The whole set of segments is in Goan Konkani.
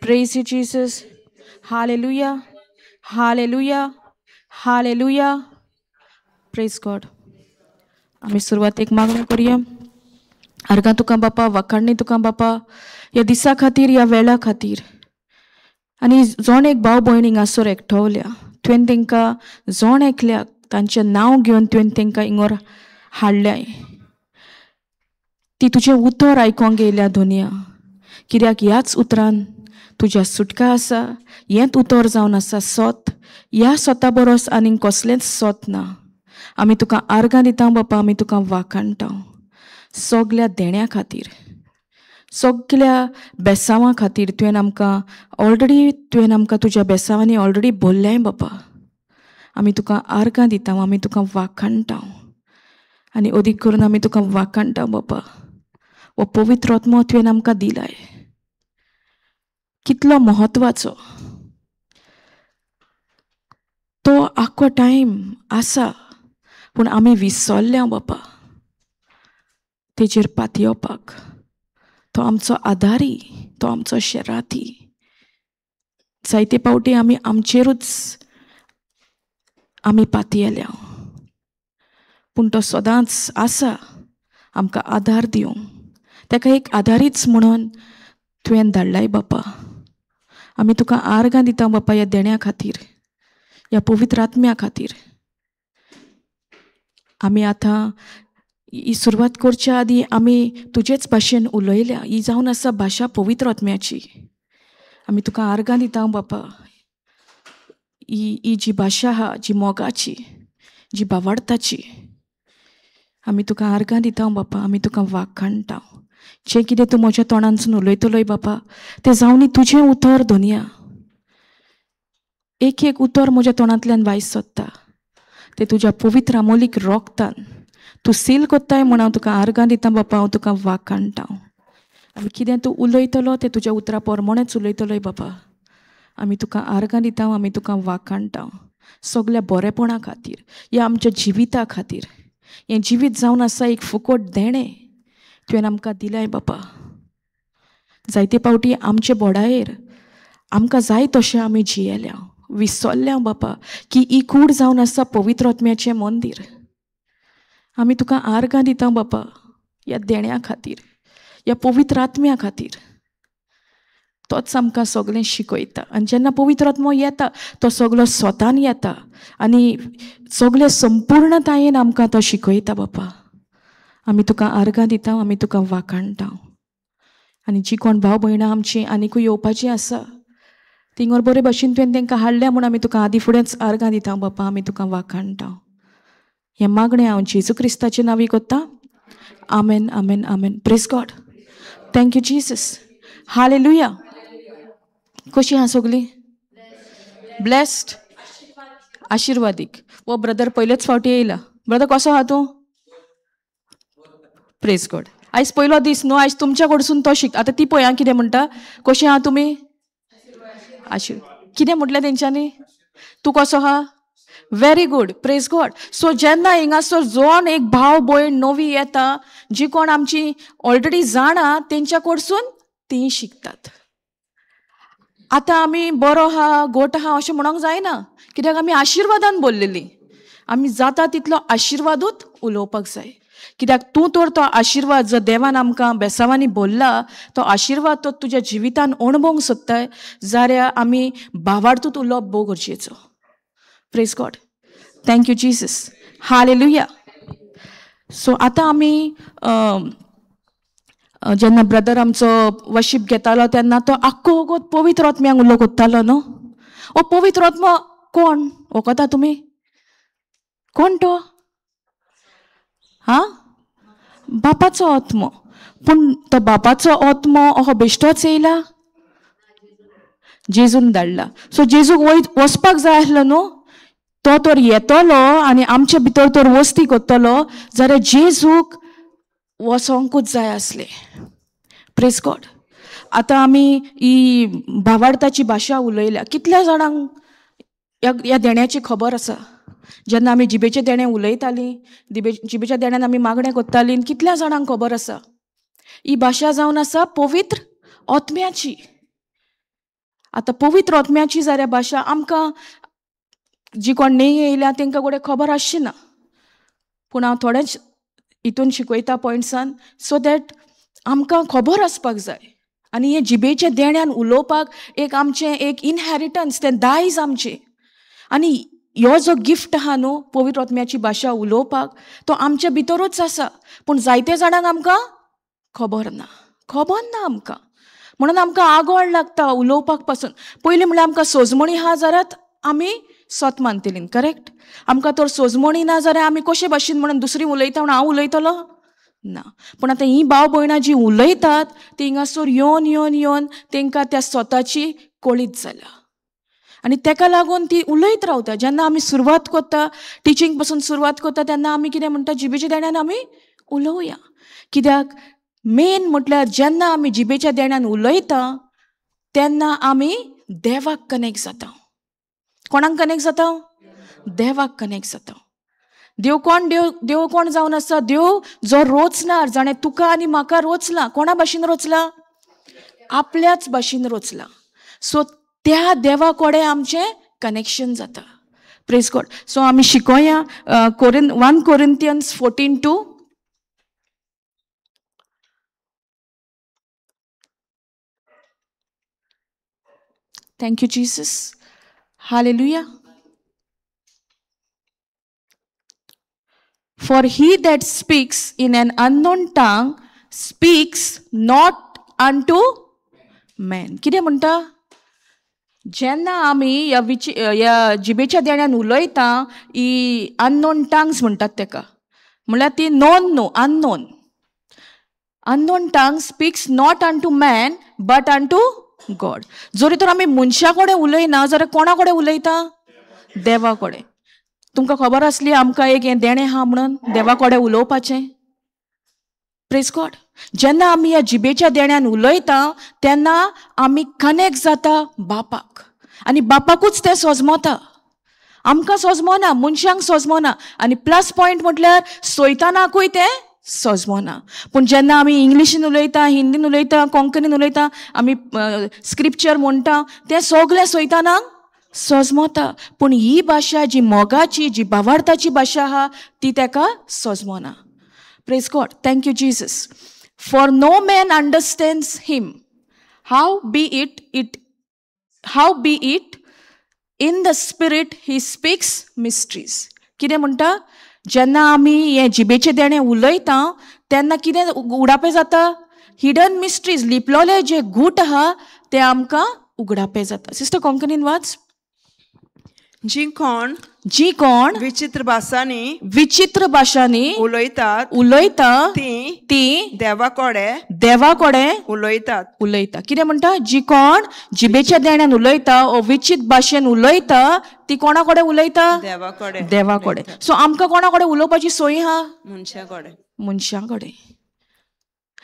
Praise you Jesus. Hallelujah, hallelujah, hallelujah. Praise God. आमी सुरवातेक मागणें करुया. आर्गां तुका बापा, वाखाणणी तुका बापा, ह्या दिसा खातीर, ह्या वेळा खातीर. आनी जोण एक भाव भयण हिंगासर एकठवल्या, तुवें तांकां जोण एकल्याक तांचें नांव घेवन तुवें तांकां हिंगर हाडल्याय. ती तुजें उतर आयकोंक येयल्या धोनिया, कित्याक ह्याच उतरान तुज्या सुटका आसा. हेंच उतर जावन आसा सोत. ह्या सोता बरोस आनीक कसलेंच सोत ना. आमी तुका आर्गां दिता बापा, आमी तुका वाखाणटा सगल्या देण्या खातीर, सगल्या बेसांवां खातीर. तुवें आमकां ऑलरेडी, तुवें आमकां तुज्या बेसांवांनी ऑलरेडी बोल्ल्याय बापा. आमी तुका आर्गां दिता, आमी तुका वाखाणटा आनी अदीक करून आमी तुका वाखाणटा बापा. हो पवित्र आत्मो तुवें आमकां दिलाय, कितलो म्हत्वाचो तो. आख्खो टायम आसा पूण आमी विसरल्या बापा तेजेर पातयेवपाक. तो आमचो आदारी, तो आमचो शेराती. जायते फावटी आमी आमचेरूच आमी पातयेल्या, पूण तो सदांच आसा आमकां आदार दिवंक. ताका एक आदारीच म्हणून तुवें धाडलाय बापा. आमी तुका आर्गां दिता बापा ह्या देण्या खातीर, ह्या पवित्र आत्म्या खातीर. आमी आतां ही सुरवात करच्या आदी आमी तुजेच भाशेन उलयल्या. ही जावन आसा भाशा पवित्र आत्म्याची. आमी तुका आर्गां दिता बापा. ही ही जी भाशा आहा, जी मोगाची, जी भावार्थाची, आमी तुका आर्गां दिता बापा. आमी तुका वाखाणटा. जें कितें तूं म्हज्या तोंडांतसून उलयतलोय बापा, तें जावनी तुजें उतर धोनिया. एक एक उतर म्हज्या तोंडांतल्यान भायर सोदता तें तुज्या पवित्र आमोलीक रोगतान तूं सील कोत्ताय म्हूण हांव तुका आर्गां दिता बापा. हांव तुका वाखाणटा. आनी कितें तूं उलयतलो तें तुज्या उतरा प्रमाणेच उलयतलोय बापा. आमी तुका आर्गां दिता, आमी तुका वाखाणटा सगल्या बरेपणा खातीर, ह्या आमच्या जिविता खातीर. हें जिवीत जावन आसा एक फुकट देणें तुवें आमकां दिलाय बापा. जायते फावटी आमचे बोडायेर आमकां जाय तशें आमी जियेल्या, विसरल्या बापा की ही कूड जावन आसा पवित्र आत्म्याचें मंदीर. आमी तुका आर्गां दिता बापा ह्या देण्या खातीर, ह्या पवित्र आत्म्या खातीर. तोच आमकां सगळें शिकयता. आनी जेन्ना पवित्र आत्मो येता तो सगलो स्वतान येता आनी सगळे संपूर्णतायेन आमकां तो शिकयता बापा. आमी तुका आर्गां दिता, आमी तुका वाखाणटा. आनी जी कोण भाव भयणां आमची आनिकूय येवपाची आसा थिंगर बरे भाशेन तुवें तांकां हाडल्या म्हूण आमी तुका आदी फुडेंच आर्गां दिता बापा. आमी तुका वाखाणटा. हें मागणें हांव जेजू क्रिस्ताचे नांवी कोत्ता. आमेन, आमेन, आमेन. Praise God. Thank you Jesus. Hallelujah. कशी आहा सगळीं? ब्लेस्ड, आशिर्वादीक. हो ब्रदर पयलेच फावटी येयला. ब्रदर कसो आहा तूं? Praise God. आयज पयलो दीस न्हू, आयज तुमच्या कडसून तो शिक. आतां ती पळया कितें म्हणटा. कशी आहा तुमी? कितें म्हटलें तेंच्यांनी? तूं कसो आहा? Very good. Praise God. So जेन्ना हिंगासर जोण एक भाव भयण नवी येता, जी कोण आमची ऑलरेडी जाणा तेंच्या कडसून ती शिकतात. आतां आमी बरो आहा, गोट आहा अशें म्हणोंक जायना, कित्याक आमी आशिर्वादान बोल्लेली. आमी जाता तितलो आशिर्वादूच उलोवपाक जाय, कित्याक तूं तर तो आशिर्वाद जो देवान आमकां बेसांवांनी बोल्ला तो आशिर्वाद तो तुज्या जिवितान अणभवंक सोदताय जाल्यार आमी भावार्थूच उलोवप भोव गरजेचो. Praise God. Thank you Jesus. Hallelujah. So आतां आमी जेन्ना ब्रदर आमचो वशीप घेतालो तेन्ना तो आख्खो वगत पवित्र आत्म्यांक उलो कोत्तालो न्हू. ओ पवित्र आत्मो कोण वखता तुमी? कोण तो? हा, बापाचो आत्मो. पूण तो बापाचो आत्मो हो बेश्टोच येयला, जेजून धाडला. सो जेजूक वचपाक जाय आसलो न्हू, तो तर येतलो आनी आमचे भितर तर वस्ती करतलो जाल्यार जेजूक वचोंकूच जाय आसलें. Praise God. आतां आमी ही भावार्थाची भाशा उलयल्या. कितल्या जाणांक ह्या देण्याची खबर आसा? जेन्ना आमी जिबेचें देणें उलयतालीं, जिबेच्या देण्यान आमी मागणें करतालीं, कितल्या जाणांक खबर आसा? ही भाशा जावन आसा पवित्र आत्म्याची. आतां पवित्र आत्म्याची जाल्यार भाशा आमकां जी कोण न्ही येयल्या तांकां गोडे खबर आसची ना, पूण हांव थोडेंच हितून शिकयता पॉयंट्सान सो that आमकां खबर आसपाक जाय. आनी हे जिबेच्या देण्यान उलोवपाक एक आमचें एक इनहेरिटन्स, तें दायज आमचें. आनी ह्यो जो गिफ्ट आहा न्हू पवित्र आत्म्याची भाशा उलोवपाक, तो आमच्या भितरूच आसा, पूण जायते जाणांक आमकां खबर ना, खबर ना आमकां. म्हणून आमकां आगोळ लागता उलोवपाक पासून. पयलीं म्हणल्यार आमकां सोजमणी आहा जाल्यार आमी सोत मानतलीं, करेक्ट? आमकां तर सोजमणी ना जाल्यार आमी कशे भाशेन म्हणून दुसरी उलयता म्हणून हांव उलयतलो ना. पूण आतां हीं भाव भयणां जीं उलयतात ती हिंगासर येवन येवन येवन तांकां त्या स्वताची कळीत जाल्या आनी ताका लागून ती उलयत रावता. जेन्ना आमी सुरवात करता टिचींग पासून सुरवात करता तेन्ना आमी कितें म्हणटा, जिबेच्या देण्यान आमी उलोवया. कित्याक मेन म्हटल्यार जेन्ना आमी जिबेच्या देण्यान उलयता तेन्ना आमी देवाक कनेक्ट जाता. कोणाक कनेक्ट जाता? देवाक कनेक्ट जाता. देव कोण? देव देव कोण जावन आसा? देव जो रोचणार, जाणें तुका आनी म्हाका रोचला. कोणा भाशेन रोचला? आपल्याच भाशेन रोचला. सो त्या देवा कडेन आमचें कनेक्शन जाता. Praise God. सो आमी शिकोया 1 Corinthians 14:2. Thank you Jesus. Hallelujah. For he that speaks in an unknown tongue speaks not unto man. कितें म्हणटा? जेन्ना आमी ह्या जिबेच्या देण्यान उलयता, ही अननोन टंग्स म्हणटात तेका, म्हणल्यार ती नोन न्हू, unknown. Unknown tongue speaks not unto man but unto God. जरी तर आमी मनशा कडेन उलयना जाल्यार कोणा कडेन उलयता? देवा कडेन. तुमकां खबर आसली आमकां एक हें देणें आहा म्हणून देवा कडेन उलोवपाचें? Praise God. जेन्ना आमी ह्या जिबेच्या देण्यान उलयता तेन्ना आमी कनेक्ट जाता बापाक, आनी बापाकूच तें सोजमता. आमकां सोजमना, मनशांक सोजमना. आनी प्लस पॉयंट म्हटल्यार सोयतानाकूय तें सोजमना. पूण जेन्ना आमी इंग्लिशीन उलयता, हिंदीन उलयता, कोंकणीन उलयता, आमी स्क्रिप्चर म्हणटा, तें सगळें सोयतानाक सोजमता. पूण ही भाशा जी मोगाची, जी भावार्थाची भाशा आहा ती तेका सोजमना. Praise God. Thank you Jesus. For no man understands him, how be it in the spirit he speaks mysteries. कितें म्हणटा? जेन्ना आमी हें जिबेचें देणें उलयता तेन्ना कितें उगडापें जाता? हिडन मिस्ट्रीज, लिपलोले जे गूट आहा ते आमकां उगडापें जाता. सिस्टर कोंकणीन वाच. जी कोण विचित्र भाशांनी उलयतात उलयता ती देवा कडे उलयतात. कितें म्हणटा? जी कोण जिबेच्या देण्यान उलयता ओ विचित्र भाशेन उलयता ती कोणा कडेन उलयता? देवा कडेन. सो आमकां कोणा कडेन उलोवपाची सोय आहा? मनशां कडेन.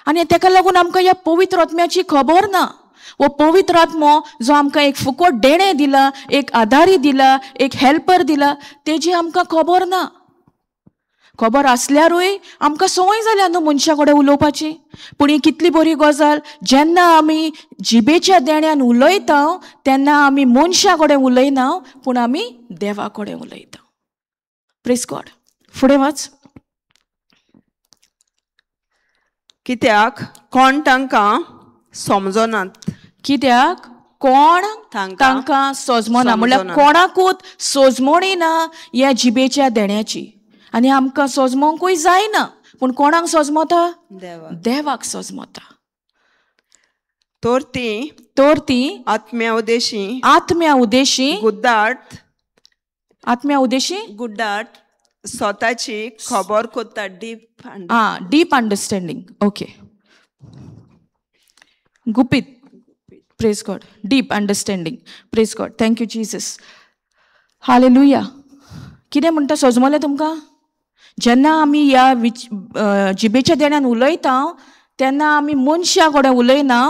आनी तेका लागून आमकां ह्या पवित्र आत्म्याची खबर ना. वो पवित्र आत्मो जो आमकां एक फुकट देणें दिला, एक आदारी दिला, एक हेल्पर दिला, तेजी आमकां खबर ना. खबर आसल्यारूय आमकां संवय जाल्या न्हू मनशा कडेन उलोवपाची. पूण ही कितली बरी गजाल, जेन्ना आमी जिबेच्या देण्यान उलयता तेन्ना आमी मनशा कडेन उलयना, पूण आमी देवा कडेन उलयता. Praise God. फुडें वाच. कित्याक कोण तांकां समजनात? कित्याक कोण तांकां सोजमना, म्हणल्यार कोणाकूच सोजमणी ना ह्या जिबेच्या देण्याची. आनी आमकां सोजमोंकूय जायना, पूण कोणाक सोजमता? देवाक सोजमता. तर ती आत्म्या उदेशी गुड्डाट स्वताची खबर कोत्ता. Deep understanding. ओके, गुपीत. Praise God. Deep understanding. Praise God. Thank you Jesus. Hallelujah. कितें म्हणटा सोजमलें तुमकां? जेन्ना आमी ह्या जिबेच्या देण्यान उलयता तेन्ना आमी मनशा कडेन उलयना,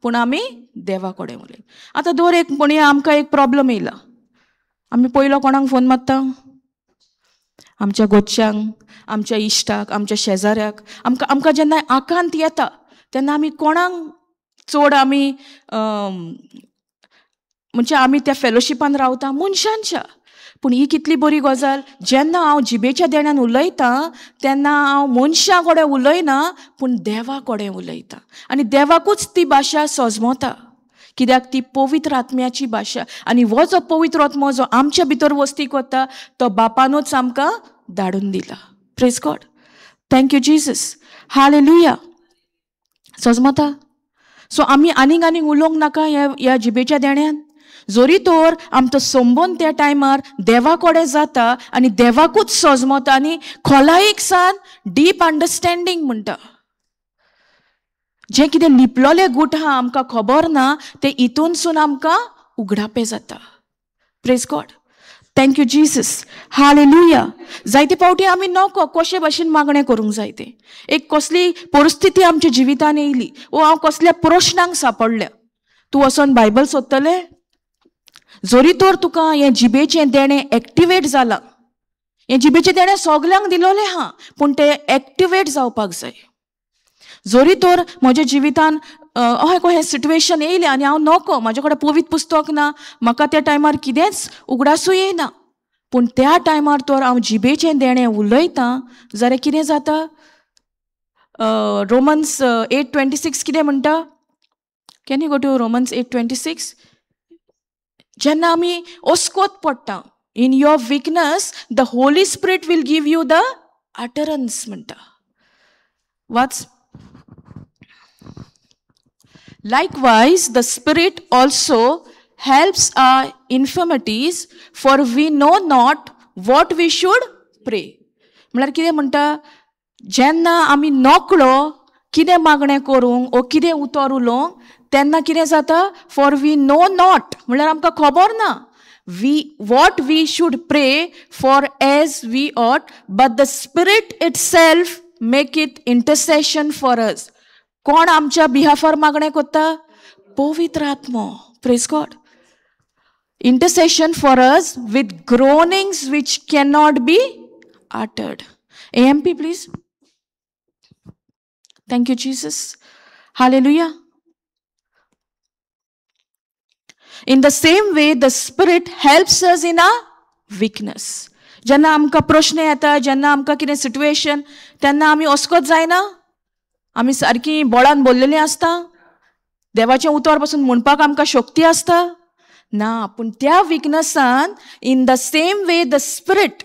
पूण आमी देवा कडेन उलयता. आतां दर एक म्हणया आमकां एक प्रॉब्लम येयला, आमी पयलो कोणाक फोन मारता? आमच्या गोच्यांक, आमच्या इश्टाक, आमच्या शेजाऱ्याक. आमकां जेन्ना आकांत येता तेन्ना आमी कोणाक चड आमी म्हणजे आमी त्या फेलोशिपान रावता मनशांच्या. पूण ही कितली बरी गजाल, जेन्ना हांव जिबेच्या देण्यान उलयतां तेन्ना हांव मनशां कडेन उलयना पूण देवा कडेन उलयतां आनी देवाकूच ती भाशा सजमता, कित्याक ती पवित्र आत्म्याची भाशा. आनी हो जो पवित्र आत्मो जो आमच्या भितर वस्ती करता तो बापानूच आमकां धाडून दिला. Praise God, thank you Jesus, hallelujah. सजमता. सो आमी आनीक आनीक उलोवंक नाका ह्या जिबेच्या देण्यान. जोरी तर आमचो संबंद त्या टायमार देवा कडेन जाता आनी देवाकूच सजमता आनी खोलायेक सान डीप अंडरस्टँडींग म्हणटा. जें कितें लिपलोलें गूट आहा आमकां खबर ना तें हितूनसून आमकां उगडापें जाता. Praise God, thank you Jesus, hallelujah. जायते फावटी आमी नको कशे भाशेन मागणें करूंक जाय तें, एक कसली परिस्थिती आमच्या जिवितान येयली वो हांव कसल्या प्रश्नांक सांपडल्या, तूं वचोन बायबल सोदतलें? जोरी तर तुका हें जिबेचें देणें एक्टिवेट जालां, हें जिबेचें देणें सगल्यांक दिलोलें आहा पूण तें एक्टिवेट जावपाक जाय. जोरी तर म्हज्या जिवितान अहें हें सिट्युएशन येयलें आनी हांव नको, म्हाजे कडेन पवित्र पुस्तक ना, म्हाका त्या टायमार कितेंच उगडासूय येयना, पूण त्या टायमार तर हांव जिबेचें देणें उलयतां जाल्यार कितें जाता? रोमन्स 8:26 कितें म्हणटा? Can you go to Romans 8:26? जेन्ना आमी ओस्कोत पडटा, in your weakness the Holy Spirit will give you the utterance म्हणटा. वाच. Likewise, the Spirit also helps our infirmities, for we know not what we should pray. म्हळ्यार कितें म्हणटा, जेन्ना आमी नकळो कितें मागणें करूंक ओ कितें उतर उलोवंक तेन्ना कितें जाता? फॉर we know not म्हळ्यार आमकां खबर ना we what we should pray for as we ought, but the Spirit itself make it intercession for us. कोण आमच्या बिहाफार मागणें करता? पवित्र आत्मो. Praise God. Intercession for us with groanings which cannot be uttered. AMP please. Thank you Jesus, hallelujah. In the same way the Spirit helps us in our weakness. जेन्ना आमकां प्रश्न येता, जेन्ना आमकां कितें सिट्युएशन, तेन्ना आमी अस्कत जायना, आमी सारकी बोळान बोल्लेलीं आसता, देवाचें उतर पासून म्हणपाक आमकां शक्ती आसता ना, पूण त्या विकनसान in the same way the Spirit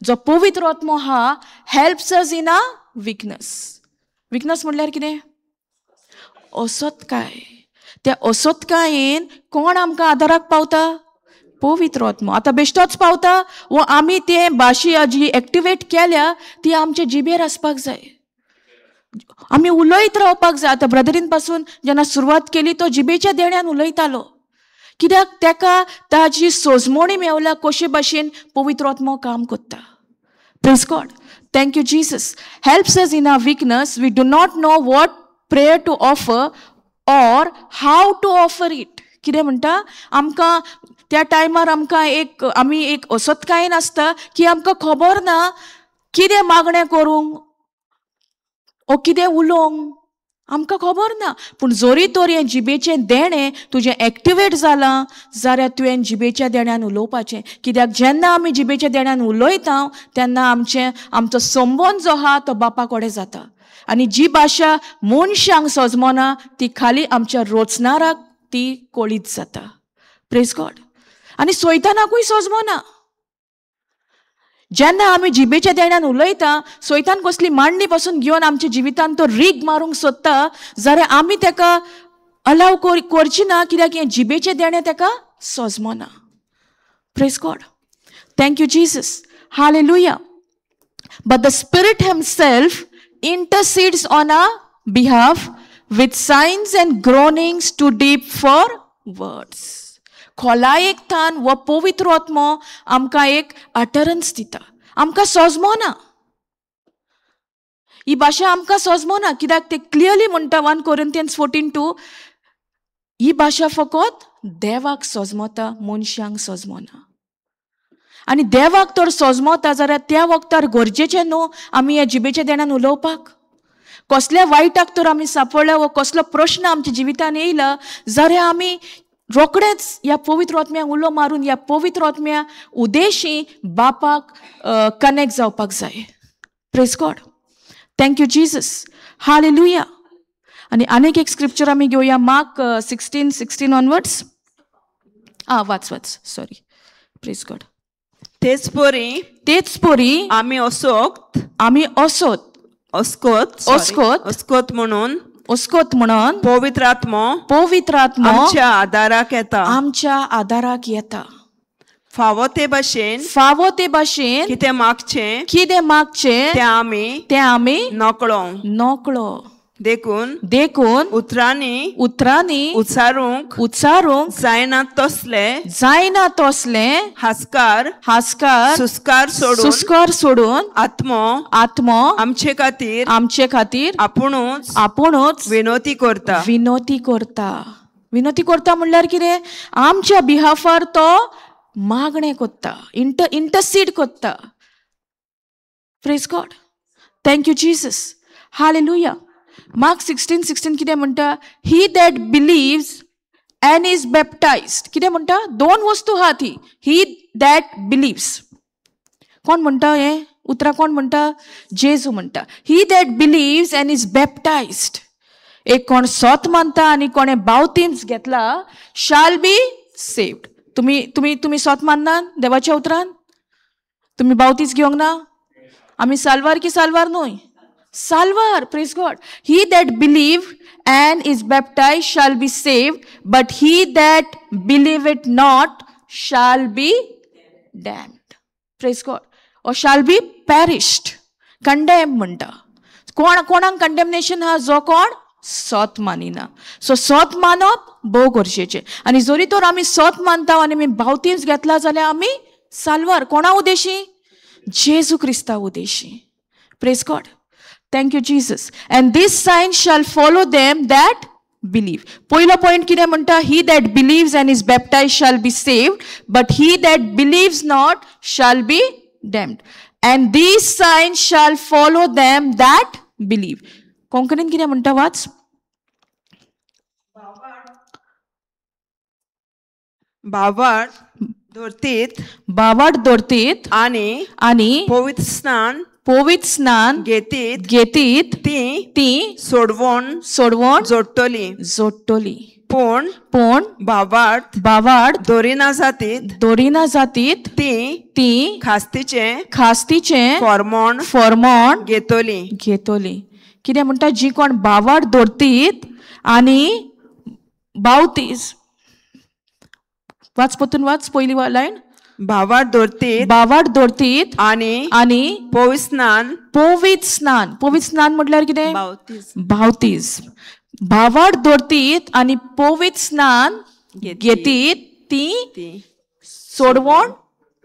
जो पवित्र आत्मो आहा helps us in a weakness. Weakness म्हणल्यार कितें? असतकाय. त्या असतकायेन कोण आमकां आदाराक पावता? पवित्र आत्मो. आतां बेश्टोच पावता वो आमी ते भाशा जी एक्टिवेट केल्या ती आमच्या जिबेर आसपाक जाय, आमी उलयत रावपाक जाय. आतां ब्रदरीन पासून जेन्ना सुरवात केली तो जिबेच्या देण्यान उलयतालो, कित्याक तेका ताजी सोजमणी मेवल्या कशे भाशेन पवित्र आत्मो काम करता. Praise God, thank you Jesus. Helps us in our weakness, we do not know what prayer to offer or how to offer it. कितें म्हणटा, आमकां त्या टायमार आमकां एक आमी एक असतकायेन आसता की आमकां खबर ना कितें मागणें करूंक ओ कितें उलोवंक, आमकां खबर ना. पूण जोरी तर हें जिबेचें देणें तुजें एक्टिवेट जालां जाल्यार तुवें जिबेच्या देण्यान उलोवपाचें, कित्याक जेन्ना आमी जिबेच्या देण्यान उलयता तेन्ना आमचें आमचो संबंद जो आहा तो बापा कडेन जाता आनी जी भाशा मनशांक सजमना ती खाली आमच्या रोचणाराक ती कळीत जाता. Praise God. आनी सोयतानाकूय सजमना. जेन्ना आमी जिबेच्या देण्यान उलयता सोयतान कसली मांडणी पासून घेवन आमच्या जिवितान तो रीग मारूंक सोदता जाल्यार आमी तेका अलाव करची ना, कित्याक हें जिबेचें देणें तेका सजमना. Praise God, thank you Jesus, hallelujah. But the Spirit himself intercedes on our behalf with signs and groanings too deep for words. खोलायेक थान हो पवित्र आत्मो आमकां एक अटरन्स दिता, आमकां सजमना ही भाशा, आमकां सजमना, कित्याक ते क्लियरली म्हणटा 1 Corinthians 14:2 ही भाशा फकत देवाक सजमता, मनशांक सजमना. आनी देवाक तर सजमता जाल्यार त्या वखतार गरजेचें न्हू आमी ह्या जिबेच्या देण्यान उलोवपाक. कसल्या वायटाक तर आमी सांपडल्या वो कसलो प्रश्न आमच्या जिवितान येयला जाल्यार आमी रोखडेंच ह्या पवित्र आत्म्याक उलो मारून ह्या पवित्र आत्म्या उदेशी बापाक कनेक्ट जावपाक जाय. Praise God. Thank you Jesus. Hallelujah. आनी आनीक एक स्क्रिप्चर आमी घेवया, मार्क 16:16 ऑनवर्ड्स. आं वाच वाच, सॉरी. Praise God. तेच पोरी आमी असोत, आमी असोत अस्कोत अस्कोत अस्कोत म्हणून अस्कोत म्हणून पवित्र आत्मो, पवित्र आत्मो आमच्या आदाराक येता, आमच्या आदाराक येता. फावो ते भाशेन, फावो ते भाशेन कितें मागचें, कितें मागचें तें आमी, तें आमी नकळो, नकळो. देखून, देखून उतरांनी, उतरांनी उच्चारूंक, उच्चारूंक जायना तसले, जायना तसले हास्कार, हास्कार सुस्कार सोडून, सुस्कार सोडून आत्मो, आत्मो आमचे खातीर, आमचे खातीर आपुणूच, आपुणूच विनोती करता, विनोती करता. विनोती करता म्हणल्यार कितें? आमच्या बिहाफार तो मागणें करता, इंटरसीड करता. Praise God. Thank you Jesus. Hallelujah. Mark 16:16 कितें म्हणटा? He that believes and is baptized. कितें म्हणटा? दोन वस्तू आहा ती. He that believes, कोण म्हणटा हें उतरां? कोण म्हणटा? जेजू म्हणटा. He that believes and is baptized, एक कोण सोत मानता आनी कोणें बावतीम्स घेतला, शाल बी सेव्ड. तुमी तुमी तुमी सोत मानना देवाच्या उतरान? तुमी बावतीस घेवंक ना? आमी साल्वार की साल्वार न्हय, साल्वार. Praise God. He that believe and is baptized shall be saved, but he that believe it not shall be damned. Praise God. Or shall be perished. Condemn म्हणटा. कोण कोणाक कंडेमनेशन हा? जो कोण सोत मानिना. सो सोत मानप भोव गरजेचें. आनी जरी तर आमी सोत मानता आनी आमी बावतीस घेतला जाल्यार आमी साल्वार. कोणा उदेशी? जेजू क्रिस्ता Udeshi. Praise God. Thank you Jesus. And this sign shall follow them that believe. पयलो पॉयंट कितें म्हणटा? He that believes and is baptized shall be saved, but he that believes not shall be damned. And this sign shall follow them that believe. कोंकणीन कितें म्हणटा वाच? बावाट धरतीत, बावाट धरतीत आनी, आनी पवित्र स्नान, पवित्र स्नान घेतीत, घेतीत ती, ती सोडवण, सोडवण जोडटली, जोडटली. पूण, पूण बावाट बावाट दोरिना जातीत, दोरिना जातीत ती, ती खास्तीचें, खास्तीचें फॉर्मोण, फॉर्मोण घेतली, घेतली. कितें म्हणटा? जी कोण बावाट धरतीत आनी बावतीस, वाच परतून वाच पयली लायन. भावार्थ धरतीत, भावार्थ धरतीत आनी, आनी पवित्र स्नान, पवित्र स्नान, पवित्र स्नान म्हटल्यार कितें? बावतीस. भावार्थ धरतीत आनी पवित्र स्नान घेतीत ती सोडवण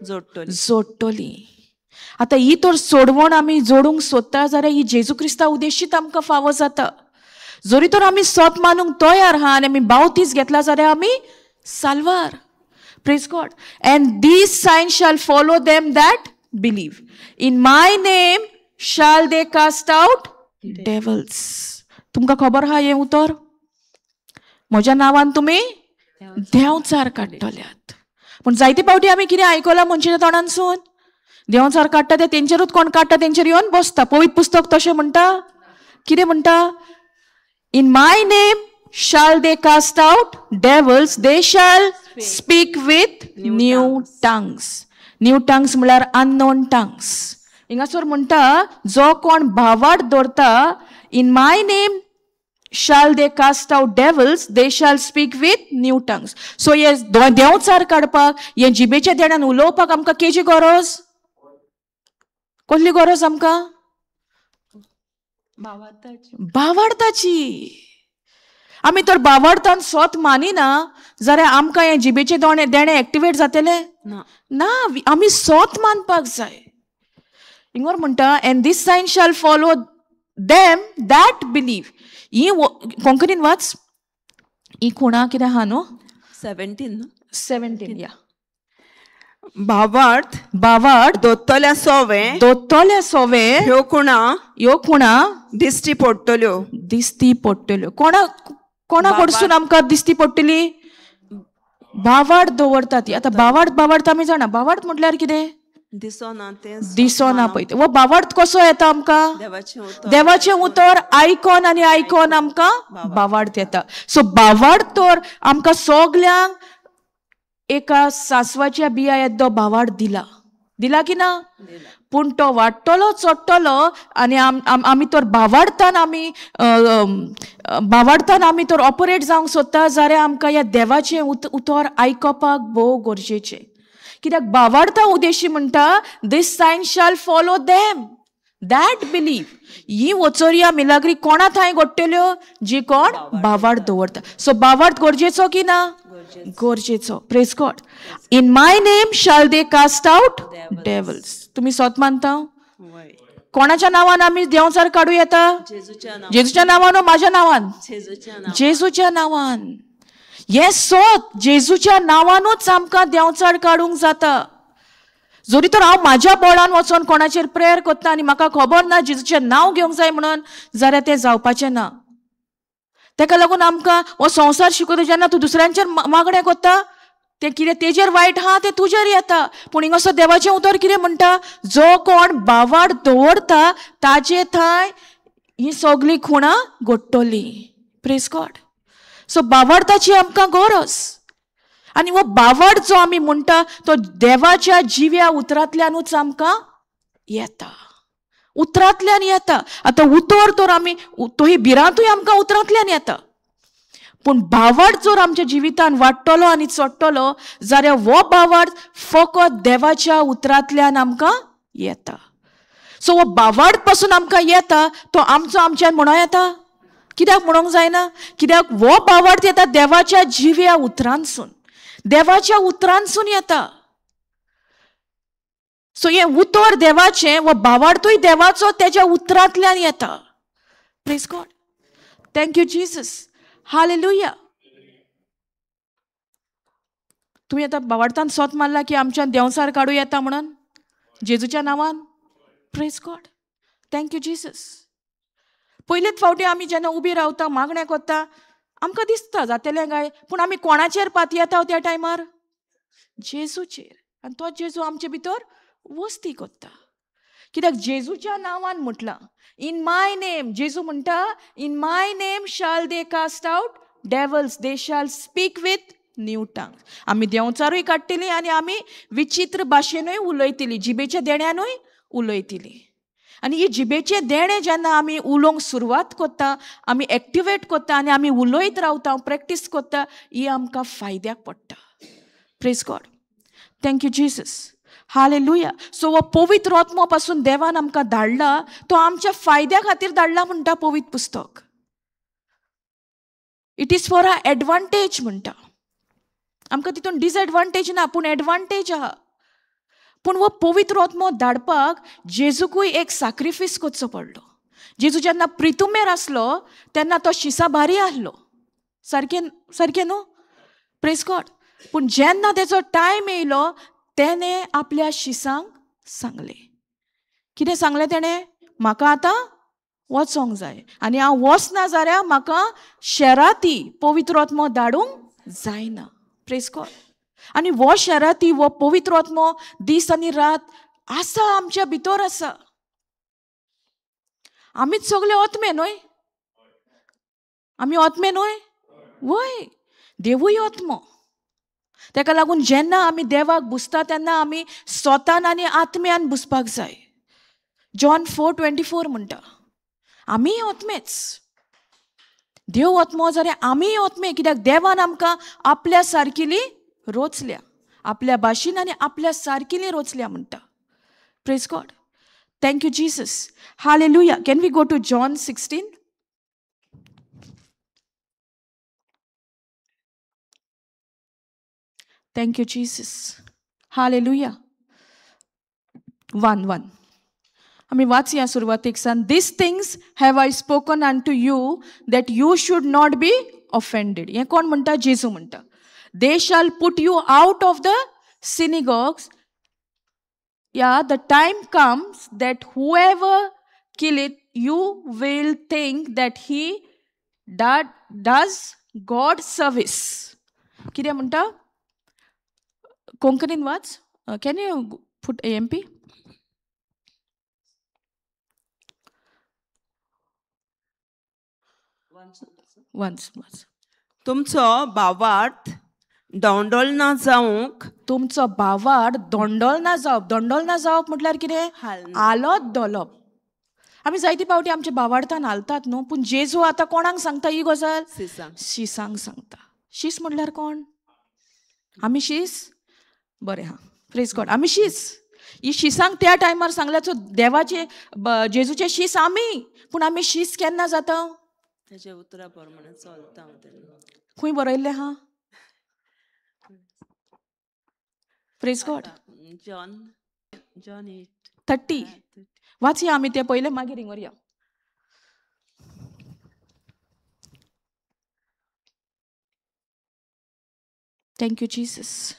जोडटली, जोडटली. आतां ही तर सोडवण आमी जोडूंक सोदता जाल्यार ही जेजू क्रिस्ता उद्देशीत आमकां फावो जाता. जरी तर आमी सोत मानूंक तयार आहा आनी आमी बावतीस घेतला जाल्यार आमी साल्वार. Praise God. And these signs shall follow them that believe. In my name shall they cast out devils. तुमकां खबर आहा हें उतर? म्हज्या नांवान तुमी देंवचार काडटल्यात. पूण जायते फावटी आमी कितें आयकलां मनशाच्या तोंडानसून? देंवचार काडटा ते तेंचेरूच कोण काडटा तेंचेर येवन बसता. पवित्र पुस्तक तशें म्हणटा? कितें म्हणटा? In my name shall they cast out devils, they shall speak with new tongues. New tongues म्हळ्यार unknown tongues. हिंगासर म्हणटा जो कोण भावार्थ दवरता, in my name shall they cast out devils, they shall speak with new tongues. So हे देंवचार काडपाक, हे जिबेच्या देण्यान उलोवपाक आमकां केजी गरज? कसली गरज आमकां? भावार्थाची. आमी तर भावार्थान सोत मानिना जाल्यार आमकां हें जिबेचें देणें एक्टिवेट जातलें ना. आमी सोत मानपाक जाय. हिंगर म्हणटा and this sign shall follow them that believe. ही कोंकणीन वाच. ही खुणा कितें आहा न्हू? 17 17 या. भावार्थ, भावार्थ दोतल्या सोवे, दोतल्या सोवे ह्यो खुणा, ह्यो खुणा दिश्टी पडटल्यो, दिश्टी पडटल्यो. कोणा कोणा कडसून आमकां दिश्टी पडटली? भावार्थ दवरता ती. आतां भावार्थ भावार्थ आमी जाणा, भावार्थ म्हटल्यार कितें? दिसोना, तें दिसोना पळय. हो भावार्थ कसो येता आमकां? देवाचें उतर आयकोन आनी आयकोन आमकां भावार्थ येता. सो भावार्थ तर आमकां सगल्यांक एका सासवाच्या बिया येद्दो भावार्थ दिला. दिला की ना? पूण तो वाडटलो चडटलो आनी आमी तर भावार्थान आमी भावार्थान आमी तर ऑपरेट जावंक सोदता जाल्यार आमकां ह्या देवाचें उतर आयकपाक भोव गरजेचें. कित्याक भावार्था उद्देशी म्हणटा this sign shall follow them that believe. ही वचोरया मिलाग्री कोणा थंय घडटल्यो? जी कोण भावार्थ दवरता. सो भावार्थ गरजेचो की ना? गरजेचो. Praise God. In my name shall they cast out devils. तुमी सोत मानता? कोणाच्या नांवान आमी देंवचार काडूं येता? जेजूच्या नांवान ओ म्हाज्या नांवान? जेजूच्या नांवान. हें सोत जेजूच्या नांवानूच आमकां देंवचार काडूंक जाता. जरी तर हांव म्हाज्या बळान वचोन कोणाचेर प्रेयर करता आनी म्हाका खबर ना जेजूचें नांव घेवंक जाय म्हणून, जाल्यार तें जावपाचें ना. तेका लागून आमकां हो संवसार शिकयता, जेन्ना तूं दुसऱ्यांचेर मागणें करता तें कितें तेजेर वायट आहा तें तुजेर येता. पूण हिंगासर देवाचें उतर कितें म्हणटा? जो कोण भावार्थ दवरता ताजे थंय ही सगळीं खुणां घडटलीं. Praise God. सो भावार्थाची आमकां गरज. आनी हो भावार्थ जो आमी म्हणटा तो देवाच्या जिव्या उतरांतल्यानूच आमकां येता. उतरांतल्यान येता. आतां उतर तर आमी तो ही भिरांतूय आमकां उतरांतल्यान येता. पूण भावार्थ जर आमच्या जिवितान वाडटलो आनी चडटलो जाल्यार हो भावार्थ फकत देवाच्या उतरांतल्यान आमकां येता. सो हो भावार्थ पासून आमकां येता तो आमचो आमच्यान म्हणो येता. कित्याक म्हणूंक जायना? कित्याक हो भावार्थ येता देवाच्या जिव्या उतरांसून. देवाच्या उतरांसून येता. सो हें उतर देवाचें, हो भावार्थूय देवाचो तेज्या उतरांतल्यान येता. Praise God. Thank you Jesus. Hallelujah. तुमी आतां भावार्थान सोत मारला की आमच्यान देंवचार काडूं येता म्हणून जेजूच्या नांवान? Praise God. Thank you Jesus. पयलेच फावटी आमी जेन्ना उबी रावता मागणें करता आमकां दिसता जातलें काय, पूण आमी कोणाचेर पातयेता त्या टायमार? जेजूचेर. आनी तो जेजू आमचे भितर वस्ती करता. कित्याक जेजूच्या नांवान म्हटलां इन my name. जेजू म्हणटा in my name shall they cast out devils, they shall speak with new tongue. आमी देंवचारूय काडटली आनी आमी विचित्र भाशेनूय उलयतली, जिबेच्या देण्यानूय उलयतली. आनी ही जिबेचें देणें जेन्ना आमी उलोवंक सुरवात करता, आमी एक्टिवेट करता आनी आमी उलयत रावता, प्रॅक्टीस करता, ही आमकां फायद्याक पडटा. Praise God. Thank you Jesus. Hallelujah. So हो पवित्र आत्मो पासून देवान आमकां धाडला तो आमच्या फायद्या खातीर धाडला म्हणटा पवित्र पुस्तक. It is for a advantage म्हणटा. आमकां तितून डिसएडवांटेज ना, पूण एडवांटेज आहा. पूण हो पवित्र आत्मो धाडपाक जेजूकूय एक साक्रिफीस करचो पडलो. जेजू जेन्ना प्रितुमेर आसलो तेन्ना तो शिसा भारी आसलो. सारकें सारकें न्हू? Praise God. पूण जेन्ना तेजो टायम येयलो तेणें आपल्या शिसांक सांगलें. कितें सांगलें तेणें? म्हाका आतां वचोंक जाय आनी हांव वचना जाल्यार म्हाका शेराती पवित्र आत्मो धाडूंक जायना. Praise God. आनी हो शेराती, हो पवित्र आत्मो दीस आनी रात आसा, आमच्या भितर आसा. आमीच सगळे आत्मे न्हय? आमी आत्मे न्हय? वय, देवूय आत्मो. तेका लागून जेन्ना आमी देवाक बुजता तेन्ना आमी स्वतान आनी आत्म्यान बुजपाक जाय. जॉन 4:24 म्हणटा आमीय आत्मेच. देव आत्मो जाल्यार आमीय आत्मे. कित्याक देवान आमकां आपल्या सारकिली रोचल्या, आपल्या भाशेन आनी आपल्या सारकिली रोचल्या म्हणटा. Praise God. Thank you Jesus. Hallelujah. Can we go to John 16? Thank you Jesus. Hallelujah. 1:1. आमी वाचया सुरवातेक सान. These things have I spoken unto you that you should not be offended. हें कोण म्हणटा? जेजू म्हणटा. They shall put you out of the synagogues. Yeah, the time comes that whoever killeth you will think that he does God service. कितें म्हणटा? कोंकणीन वाच. Can you put AMP? Once वाच. तुमचो भावार्थ दोंडोल ना जावंक. तुमचो भावार्थ दोंडोल ना जावप. दोंडोल ना जावप म्हटल्यार कितें? आलोत दोलप. आमी जायते फावटी आमच्या भावार्थान हालतात न्हू, पूण जेजू आतां कोणाक सांगता ही गजाल? शिसांक सांगता. शीस म्हटल्यार कोण? आमी शीस. बरें, हां, प्रेज गॉड. आमी शीस. ही शिसांक त्या टायमार सांगल्या. सो देवाचे जेजूचे शीस आमी, पूण आमी शीस केन्ना जाता? खंय बरयल्लें हा? Praise God. John 30 वाचया आमी ते पयले, मागीर हिंगर. Thank you Jesus.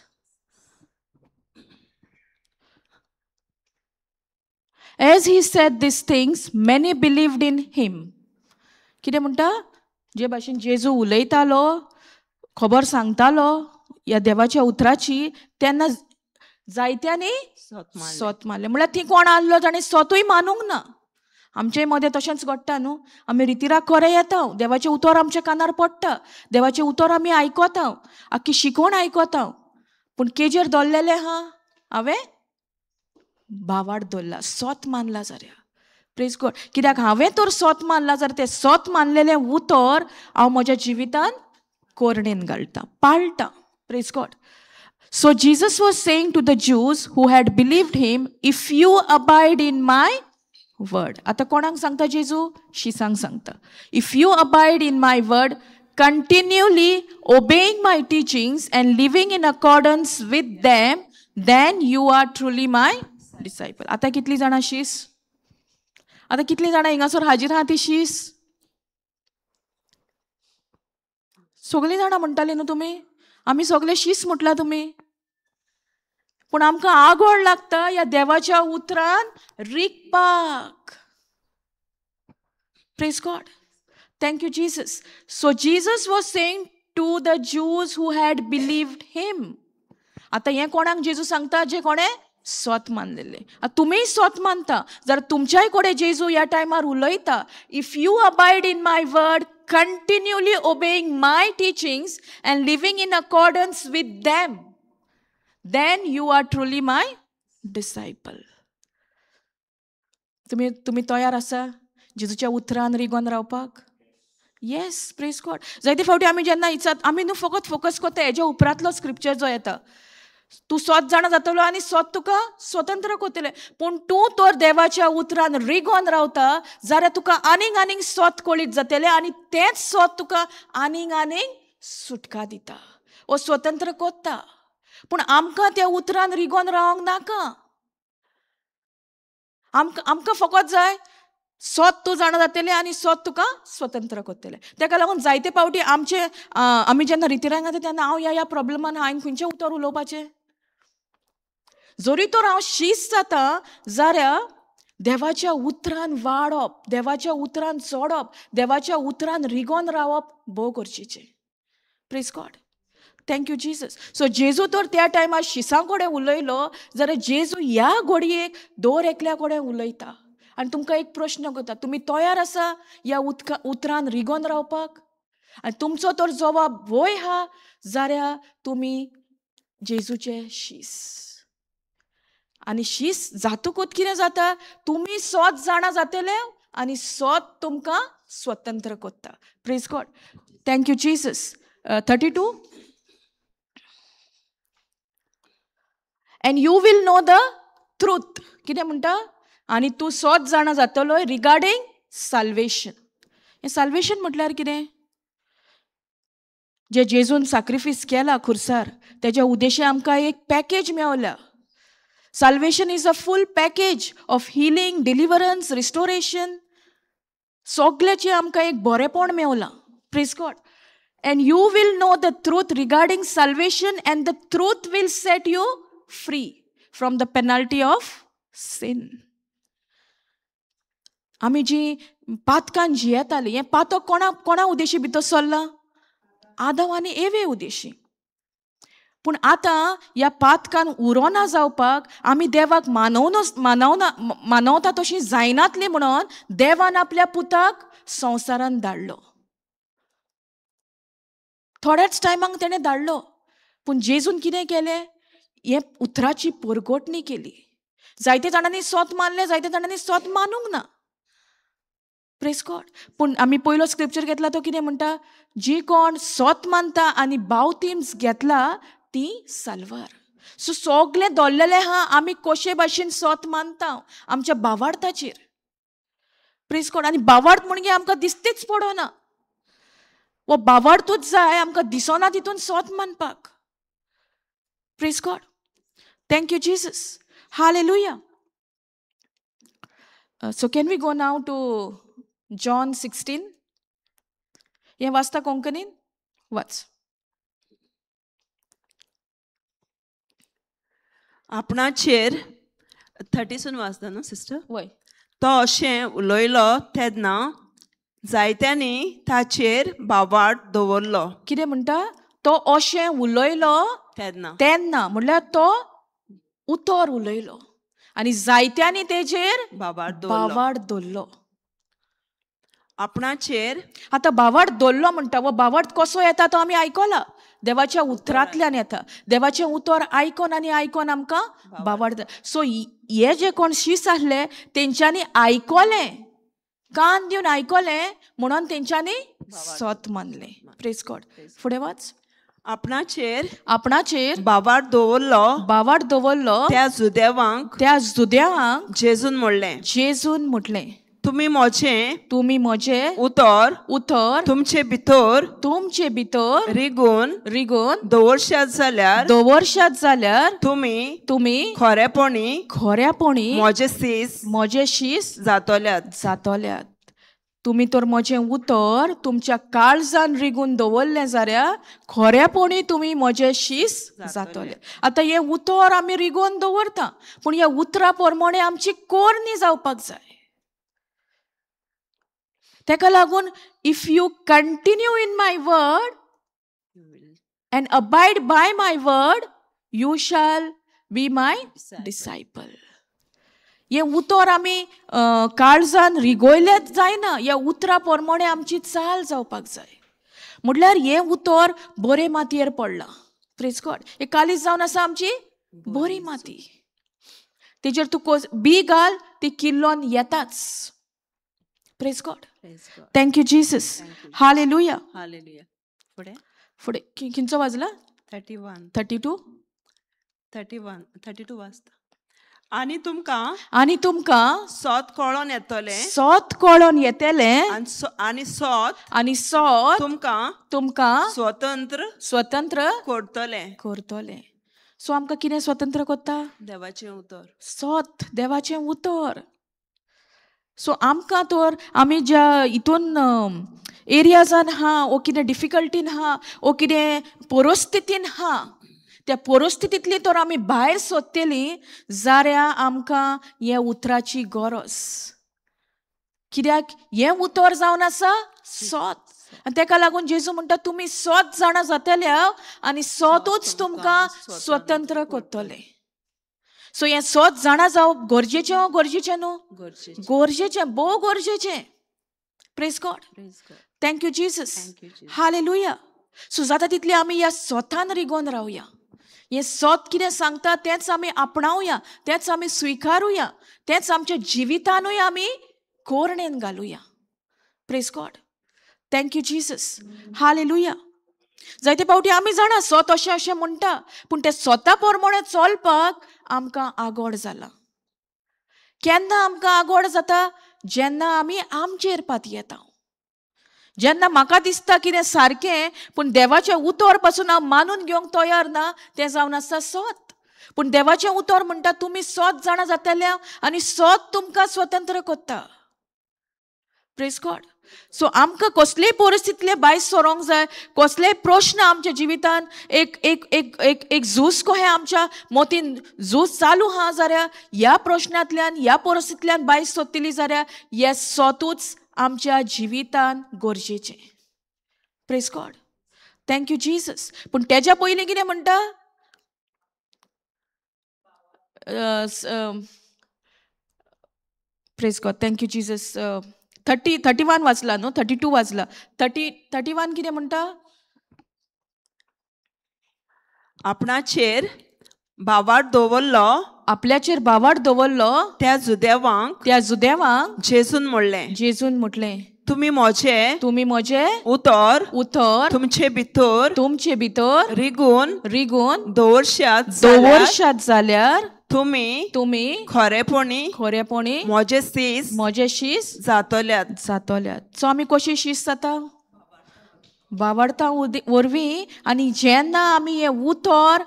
As he said these things, many believed in him. कितें म्हणटा? जे भाशेन जेजू उलयतालो, खबर सांगतालो ह्या देवाच्या उतराची, तेन्ना जायत्यांनी सोत मारलें. म्हळ्यार ती कोण आहलो ताणें सोतूय मानूंक ना. आमचे मदें तशेंच घडटा न्हू. आमी रितिराक खरें येता, देवाचें उतर आमच्या कानार पडटा, देवाचें उतर आमी आयकता, आख्खी शिकोवण आयकता, पूण केजेर दवरलेलें आहा हांवें भावार्थ दवरला, सोत मानला जाल्यार. Praise God. कित्याक हांवें तर सोत मानला जाल्यार तें सोत मानलेलें उतर हांव म्हज्या जिवितान कोरणेन घालता, पाळटा. Praise God. So Jesus was saying to the Jews who had believed him, if you abide in my word. आतां कोणाक सांगता जेजू? शिसांक सांगता. If you abide in my word, continually obeying my teachings and living in accordance with them, then you are truly my disciple. आतां कितलीं जाणां शीस? आतां कितलीं जाणां हिंगासर हाजीर आहा ती शीस? सगळीं जाणां म्हणटालीं न्हू तुमी, आमी सगळे शीस म्हटला तुमी. पूण आमकां आगोळ लागता ह्या देवाच्या उतरान रिगपाक. Praise God. Thank you Jesus. So Jesus was saying to the Jews who had believed him. आतां हें कोणाक जेजू सांगता? जे कोणें सोत मानलेले. आतां तुमीय सोत मानता जाल्यार तुमच्याय कडेन जेजू ह्या टायमार उलयता. If you abide in my word, continually obeying my teachings and living in accordance with them, then you are truly my disciple. तुमी तयार आसा जेजूच्या उतरान रिगोन रावपाक? Yes, praise God. जायते फावटी आमी जेन्ना इचात, आमी न्हू फकत फोकस करता हेज्या उपरांतलो स्क्रिप्चर जो येता, तूं सोत जाणा जातलो आनी सोत तुका स्वतंत्र करतलें. पूण तूं तर देवाच्या उतरान रिगोन रावता जाल्यार तुका आनीक आनीक सोत कळीत जातलें आनी तेंच सोत तुका आनीक आनीक सुटका दिता वो स्वतंत्र करता. पूण आमकां त्या उतरान रिगोन रावंक नाका. आमकां फकत जाय सोत तूं जाणा जातलें आनी सोत तुका स्वतंत्र करतलें. तेका लागून जायते फावटी आमचे आमी जेन्ना रितिरांक येता तेन्ना हांव ह्या ह्या प्रॉब्लमान हांवें खंयचें उतर उलोवपाचें? जरी तर हांव शीस जाता जाल्यार देवाच्या उतरान वाडप, देवाच्या उतरान चडप, देवाच्या उतरान रिगोन रावप भोव गरजेचें. Praise God. Thank you Jesus. So जेजू तर त्या टायमार शिसां कडेन उलयलो जाल्यार जेजू ह्या घडयेक दर एकल्या कडेन उलयता आनी तुमकां एक प्रश्न करता, तुमी तयार आसा ह्या उतरान रिगोन रावपाक? आनी तुमचो तर जवाब वय हा जाल्यार तुमी जेजूचे शीस. आनी शीस जातकूच कितें जाता? तुमी सोत जाणा जातले आनी सोत तुमकां स्वतंत्र करता. Praise God. Thank you Jesus. 32. And you will know the truth. कितें म्हणटा? आनी तूं सोत जाणा जातलो रिगार्डींग साल्वेशन. हें साल्वेशन म्हटल्यार कितें? जे जेजून साक्रिफीस केला खुर्सार तेज्या उद्देशान आमकां एक पॅकेज मेवल्या. Salvation is a full package of healing, deliverance, restoration. सगल्याचें आमकां एक बरेंपण मेवलां. Praise God. And you will know the truth regarding salvation and the truth will set you free from the penalty of sin. आमी जी पातकान जियेताली, हें पातक कोणा कोणा उद्देशी भितर सरलां? आदम आनी एवे उद्देशी. पूण आतां ह्या पातकान उरोना जावपाक आमी देवाक मानवता तशी जायनातली म्हणून देवान आपल्या पुताक संवसारान धाडलो. थोड्याच टायमाक तेणें धाडलो, पूण जेजून कितें केलें, हे उतराची परगटणी केली. जायते जाणांनी सोत मानलें, जायते जाणांनी सोत मानूंक ना. Praise God. पूण आमी पयलो स्क्रिप्चर घेतला तो कितें म्हणटा, जी कोण सोत मानता आनी बावतीम्स घेतला ती साल्वार. सो सगलें दोल्लेलें आहा आमी कशे भाशेन सोत मानता आमच्या बावार्थाचेर. Praise God. आनी बावार्थ म्हणजे आमकां दिसतीच पडना, वो बावार्थूच जाय आमकां दिसना तितून सोत मानपाक. Praise God. Thank you Jesus. Hallelujah. So can we go now to John 16? हें वाचता कोंकणीन? वाच. आपणाचेर 30 वाचता न्हू सिस्टर? वय. तो अशें उलयलो तेन्ना जायत्यांनी ताचेर बावाट दवरलो. कितें म्हणटा? तो अशें उलयलो तेन्ना, तेन्ना म्हणल्यार तो उतर उलयलो आनी जायत्यांनी तेजेर बावाट दवरलो. आपणाचेर आतां बावाट दवरलो म्हणटा, वो बावाट कसो येता तो आमी आयकला, देवाच्या उतरांतल्यान येता. देवाचें उतर आयकोन आनी आयकोन आमकां बावाट. सो हे जे कोण शीस आसले तेंच्यांनी आयकलें, कान दिवन आयकलें म्हणून तेंच्यांनी सत मानलें. Praise God. फुडें वाच. आपणाचेर आपणाचेर बावाट दवरलो, बावाट दवरलो त्या जुदेवांक, त्या जुदेवांक जेजून म्हणलें, जेजून म्हटलें, तुमी म्हजें, तुमी म्हजें उतर, उतर तुमचे भितर, तुमचे भितर रिगून, रिगून दवरशात जाल्यार, दवरशात जाल्यार तुमी, तुमी खरेपणी, खऱ्यापणी म्हजे शीस, म्हजे शीस जातल्यात, जातल्यात. तुमी तर म्हजें उतर तुमच्या काळजान रिगून दवरलें जाल्यार खऱ्यापणी तुमी म्हजे शीस जातले. आतां हें उतर आमी रिगोवन दवरता, पूण ह्या उतरा प्रमाणे आमची कोरणी जावपाक जाय. तेका लागून if you continue in my word and abide by my word you shall be my disciple. हें उतर आमी काळजान रिगोयलेंच जायना, ह्या उतरा प्रमाणे आमची चाल जावपाक जाय. म्हटल्यार हें उतर बरे मातयेर पडलां. Praise God. हें कालीज जावन आसा आमची बरी माती, तेजेर तूं बी घाल ती किल्लोन येताच. Praise God. Thank you Jesus. Hallelujah. Hallelujah. फुडें फुडें किंचो वाजला? 31 32 31 32 वाजता. आनी तुमकां, आनी तुमकां सोत कळोन येतलें, सोत कळोन येतलें, आनी सोत, आनी सोत तुमकां, तुमकां स्वतंत्र, स्वतंत्र करतलें, करतलें. सो आमकां कितें स्वतंत्र करता? देवाचें उतर, सोत, देवाचें उतर. सो आमकां तर आमी ज्या हितून एरियाजान आहा वो कितें डिफिकल्टीन आहा वो कितें परिस्थितीन आहा, त्या परिस्थितींतली तर आमी भायर सोदतली जाल्यार आमकां हे उतराची गरज. कित्याक हें उतर जावन आसा सोत. आनी तेका लागून जेजू म्हणटा तुमी सोत जाणा जातल्या आनी सोतूच तुमकां स्वतंत्र करतलें. सो हें सोत जाणा जावप गरजेचें वो गरजेचें न्हू? गरजेचें, भोव गरजेचें. Praise God. Thank you Jesus. Hallelujah. So जाता तितली आमी ह्या सोतान रिगोवन रावया. हें सोत कितें सांगता तेंच आमी आपणावया, तेंच आमी स्विकारुया, तेंच आमच्या जिवितानूय आमी कोरणेन घालुया. Praise God. Thank you Jesus. Hallelujah. जायते फावटी आमी जाणा सोत अशें अशें म्हणटा, पूण तें सोता प्रमाणे चलपाक आमकां आगोड जाला. केन्ना आमकां आगोड जाता? जेन्ना आमी आमचेर पातयेता, जेन्ना म्हाका दिसता कितें सारकें पूण देवाचें उतर पासून हांव मानून घेवंक तयार ना, तें जावन आसता सोत. पूण देवाचें उतर म्हणटा तुमी सोत जाणा जातले आनी सोत तुमकां स्वतंत्र करता. Praise God. सो आमकां कसलेय परिस्थितींतले भायर सरोंक जाय, कसलेय प्रश्न आमच्या जिवितान एक एक एक एक एक झूज कहें आमच्या मतीन झूज चालू आहा जाल्यार ह्या प्रश्नांतल्यान ह्या परिस्थितींतल्यान भायर सोदतली जाल्यार हे सोतूच आमच्या जिवितान गरजेचें. Praise God. Thank you Jesus. पूण तेज्या पयलीं कितें म्हणटा? Praise God, thank you Jesus. 31 वाचला न्हू, 32 वाचला, 31 कितें म्हणटा? आपणाचेर भावार्थ दवरलो, आपल्याचेर भावार्थ दवरलो त्या जुदेवांक, त्या जुदेवांक जेजून म्हणलें, जेजून म्हटलें, तुमी म्हजें, तुमी म्हजें उतर, उतर तुमचे भितर, तुमचे भितर रिगून, रिगून दवरशात, दवरशात जाल्यार तुमी, तुमी खरेपणी, खरेपणी म्हजे शीस, म्हजे शीस जातल्यात, जातल्यात. सो आमी कशी शीस जाता? भावार्था वरवीं. आनी जेन्ना आमी हें उतर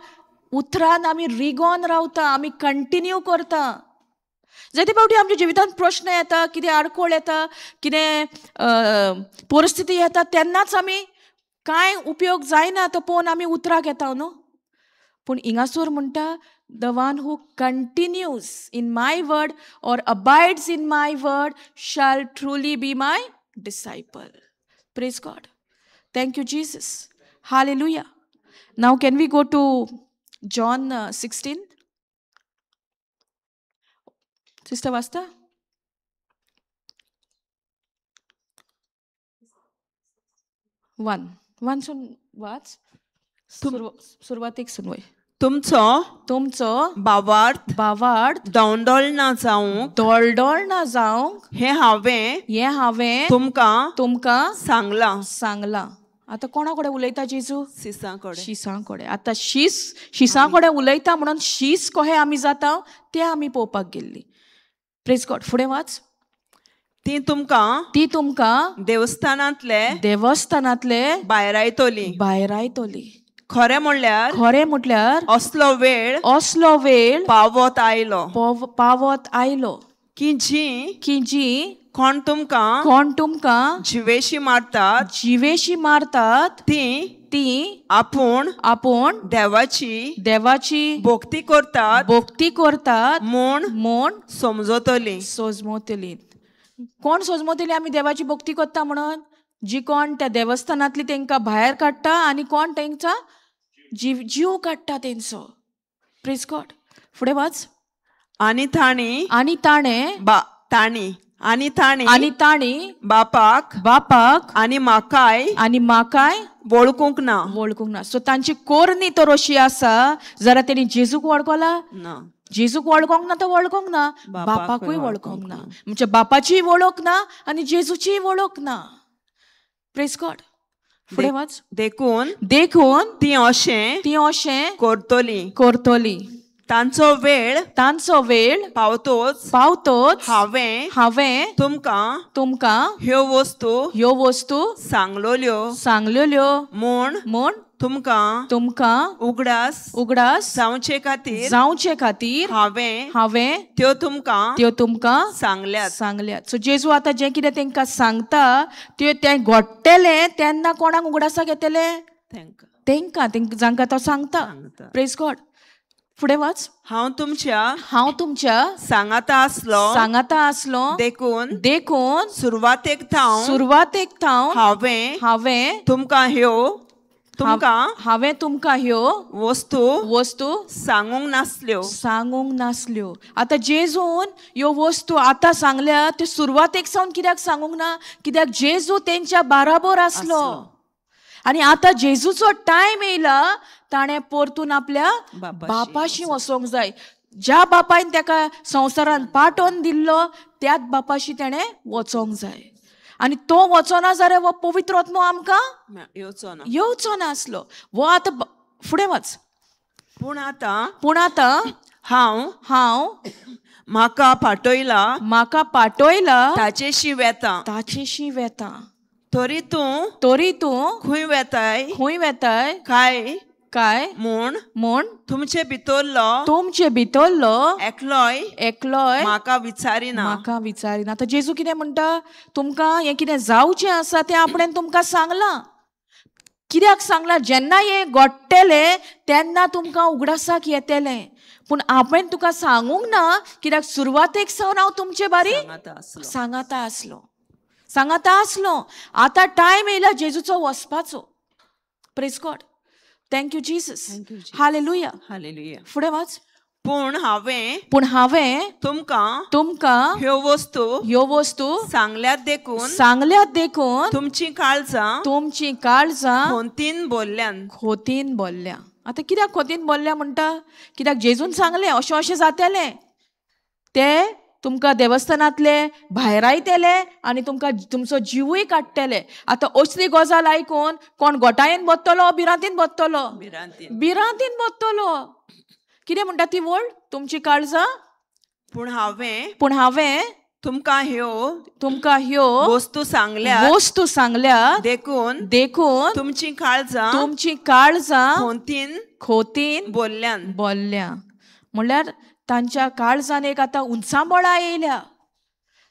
उतरान आमी रिगोन रावता, आमी कंटिन्यू करता. जायते फावटी आमच्या जिवितांत प्रश्न येता, कितें आडखळ येता, कितें परिस्थिती येता, तेन्नाच आमी कांय उपयोग जायना तो पळोवन आमी उतराक येता न्हू. पूण हिंगासर म्हणटा, the one who continues in my word or abides in my word shall truly be my disciple. Praise God, thank you Jesus, hallelujah. Now can we go to John 16? Sister वाचता? 1 सून वाच, सुरवातेक सून वय. तुमचो, तुमचो भावार्थ, भावार्थ दोंडोळ ना जावंक, दोळडोळ ना जावंक हें हांवें, हें हांवें तुमकां, तुमकां सांगलां, सांगलां. आतां कोणा कडेन उलयता जेजू? शिसां कडेन, शिसां कडेन. आतां शीस, शिसां कडेन उलयता म्हणून शीस कशें आमी जाता तें आमी पळोवपाक गेल्ली. प्रेज गॉड. फुडें वाच. ती तुमकां, ती तुमकां देवस्थानांतले, देवस्थानांतले भायरायतली, भायरायतली. खरें म्हणल्यार, खरें म्हटल्यार असलो वेळ, असलो वेळ पावत आयलो, पावत आयलो की जी, की जी कोण तुमकां, कोण तुमकां जिवेशी मारतात, जिवेशी मारतात ती, ती आपूण, आपूण देवाची, देवाची भक्ती करतात, भक्ती करतात म्हूण, म्हूण समजतली, सोजमतली. कोण सोजमतली आमी देवाची भक्ती करता म्हणून? जी कोण त्या देवस्थानांतली तेंकां भायर काडटा आनी कोण तेंकां जीव जीव काडटा तेंचो. प्रेज गॉड. फुडें वाच. आनी तांणी, आनी ताणें, तांणी, आनी तांणी, आनी तांणी बापाक, बापाक आनी म्हाकाय, आनी म्हाकाय वळखूंक ना, वळखूंक ना. सो तांची कोरनी तर अशी आसा, जरा तेणी जेजूक वळखला ना, जेजूक वळखोंक ना तर वळखोंक ना, बापाकूय वळखोंक ना. म्हणजे बापाचीय वळख ना आनी जेजूचीय वळख ना. प्रेज गॉड. फुडें वाच. देखून, देखून ती अशें, ती अशें करतली, करतली. तांचो वेळ, तांचो वेळ पावतोच, पावतोच हांवें, हांवें तुमकां, तुमकां ह्यो वस्तू, ह्यो वस्तू सांगलोल्यो, सांगलेल्यो म्हूण, म्हूण तुमकां, तुमकां उगडास, उगडास जावचे खातीर, जावचे खातीर हांवें, हांवें त्यो तुमकां, त्यो तुमकां सांगल्यात, सांगल्यात. सो जेजू आतां जें कितें तेंकां सांगता त्यो तें घडटलें तेन्ना कोणाक उगडासाक येतलें? तेंकां, जांकां तो सांगता. प्रेज गॉड. फुडें वाच. हांव तुमच्या, हांव तुमच्या सांगाता आसलो, सांगाता आसलो देखून, देखून सुरवातेक थावन, सुरवातेक थावन हांवें, हांवें तुमकां ह्यो, तुमकां हांवें तुमकां ह्यो वस्तू, वस्तू सांगूंक नासल्यो, सांगूंक नासल्यो. आतां जेजून ह्यो वस्तू आतां सांगल्या त्यो सुरवातेक सावन कित्याक सांगूंक ना? कित्याक जेजू तेंच्या बाराबोर आसलो. आनी आतां जेजूचो टायम येयला, ताणें परतून आपल्या बापाशी वचोंक जाय. ज्या बापायन तेका संवसारान पाठोवन दिल्लो त्याच बापाशी तेणें वचोंक जाय. आनी तो वचोना जाल्यार हो पवित्र आत्मो आमकां येवचो नासलो. हो आतां फुडें वच. पूण आतां, पूण आतां हांव, हांव म्हाका पाठयला, म्हाका पाठयला ताचेशी वेता, ताचेशी वेता. तरी तूं, तरी तूं खंय वेताय, खंय वेताय काय, काय म्हूण, म्हूण तुमचे भितरलो, तुमचे भितरलो एकलोय, एकलोय म्हाका विचारिना, म्हाका विचारिना. आतां जेजू कितें म्हणटा? तुमकां हें कितें जावचें आसा तें आपणें तुमकां सांगलां. कित्याक सांगलां? जेन्ना हें घडटलें तेन्ना तुमकां उगडासाक येतलें. पूण आपणें तुका सांगूंक ना, कित्याक सुरवातेक सावन हांव तुमचे बारी सांगाता आसलो, सांगाता आसलो. आतां टायम येयला जेजूचो वचपाचो. Praise God. Thank you Jesus. Hallelujah. Hallelujah. फुडें वाच. पूण हांवें तुमकां ह्यो वस्तू सांगल्यात देखून तुमची काळजां खोतीन बोल्ल्यां. आतां कित्याक खोतीन बोल्ल्या म्हणटा? कित्याक जेजून सांगलें अशें अशें जातेलें, ते तुमकां देवस्थानांतले भायरायतले आनी तुमकां तुमचो जिवूय काडटले. आतां असली गजाल आयकून कोण गोटायेन बत्तलो, भिरांतीन बत्तलो? भिरांतीन बत्तलो. कितें म्हणटा ती वळ? तुमची काळजां. पूण हांवें तुमकां ह्यो वस्तू सांगल्या देखून तुमची काळजां खोतीन बोल्ल्यां. म्हणल्यार तांच्या काळजान एक आतां उंचाबळां येयल्या.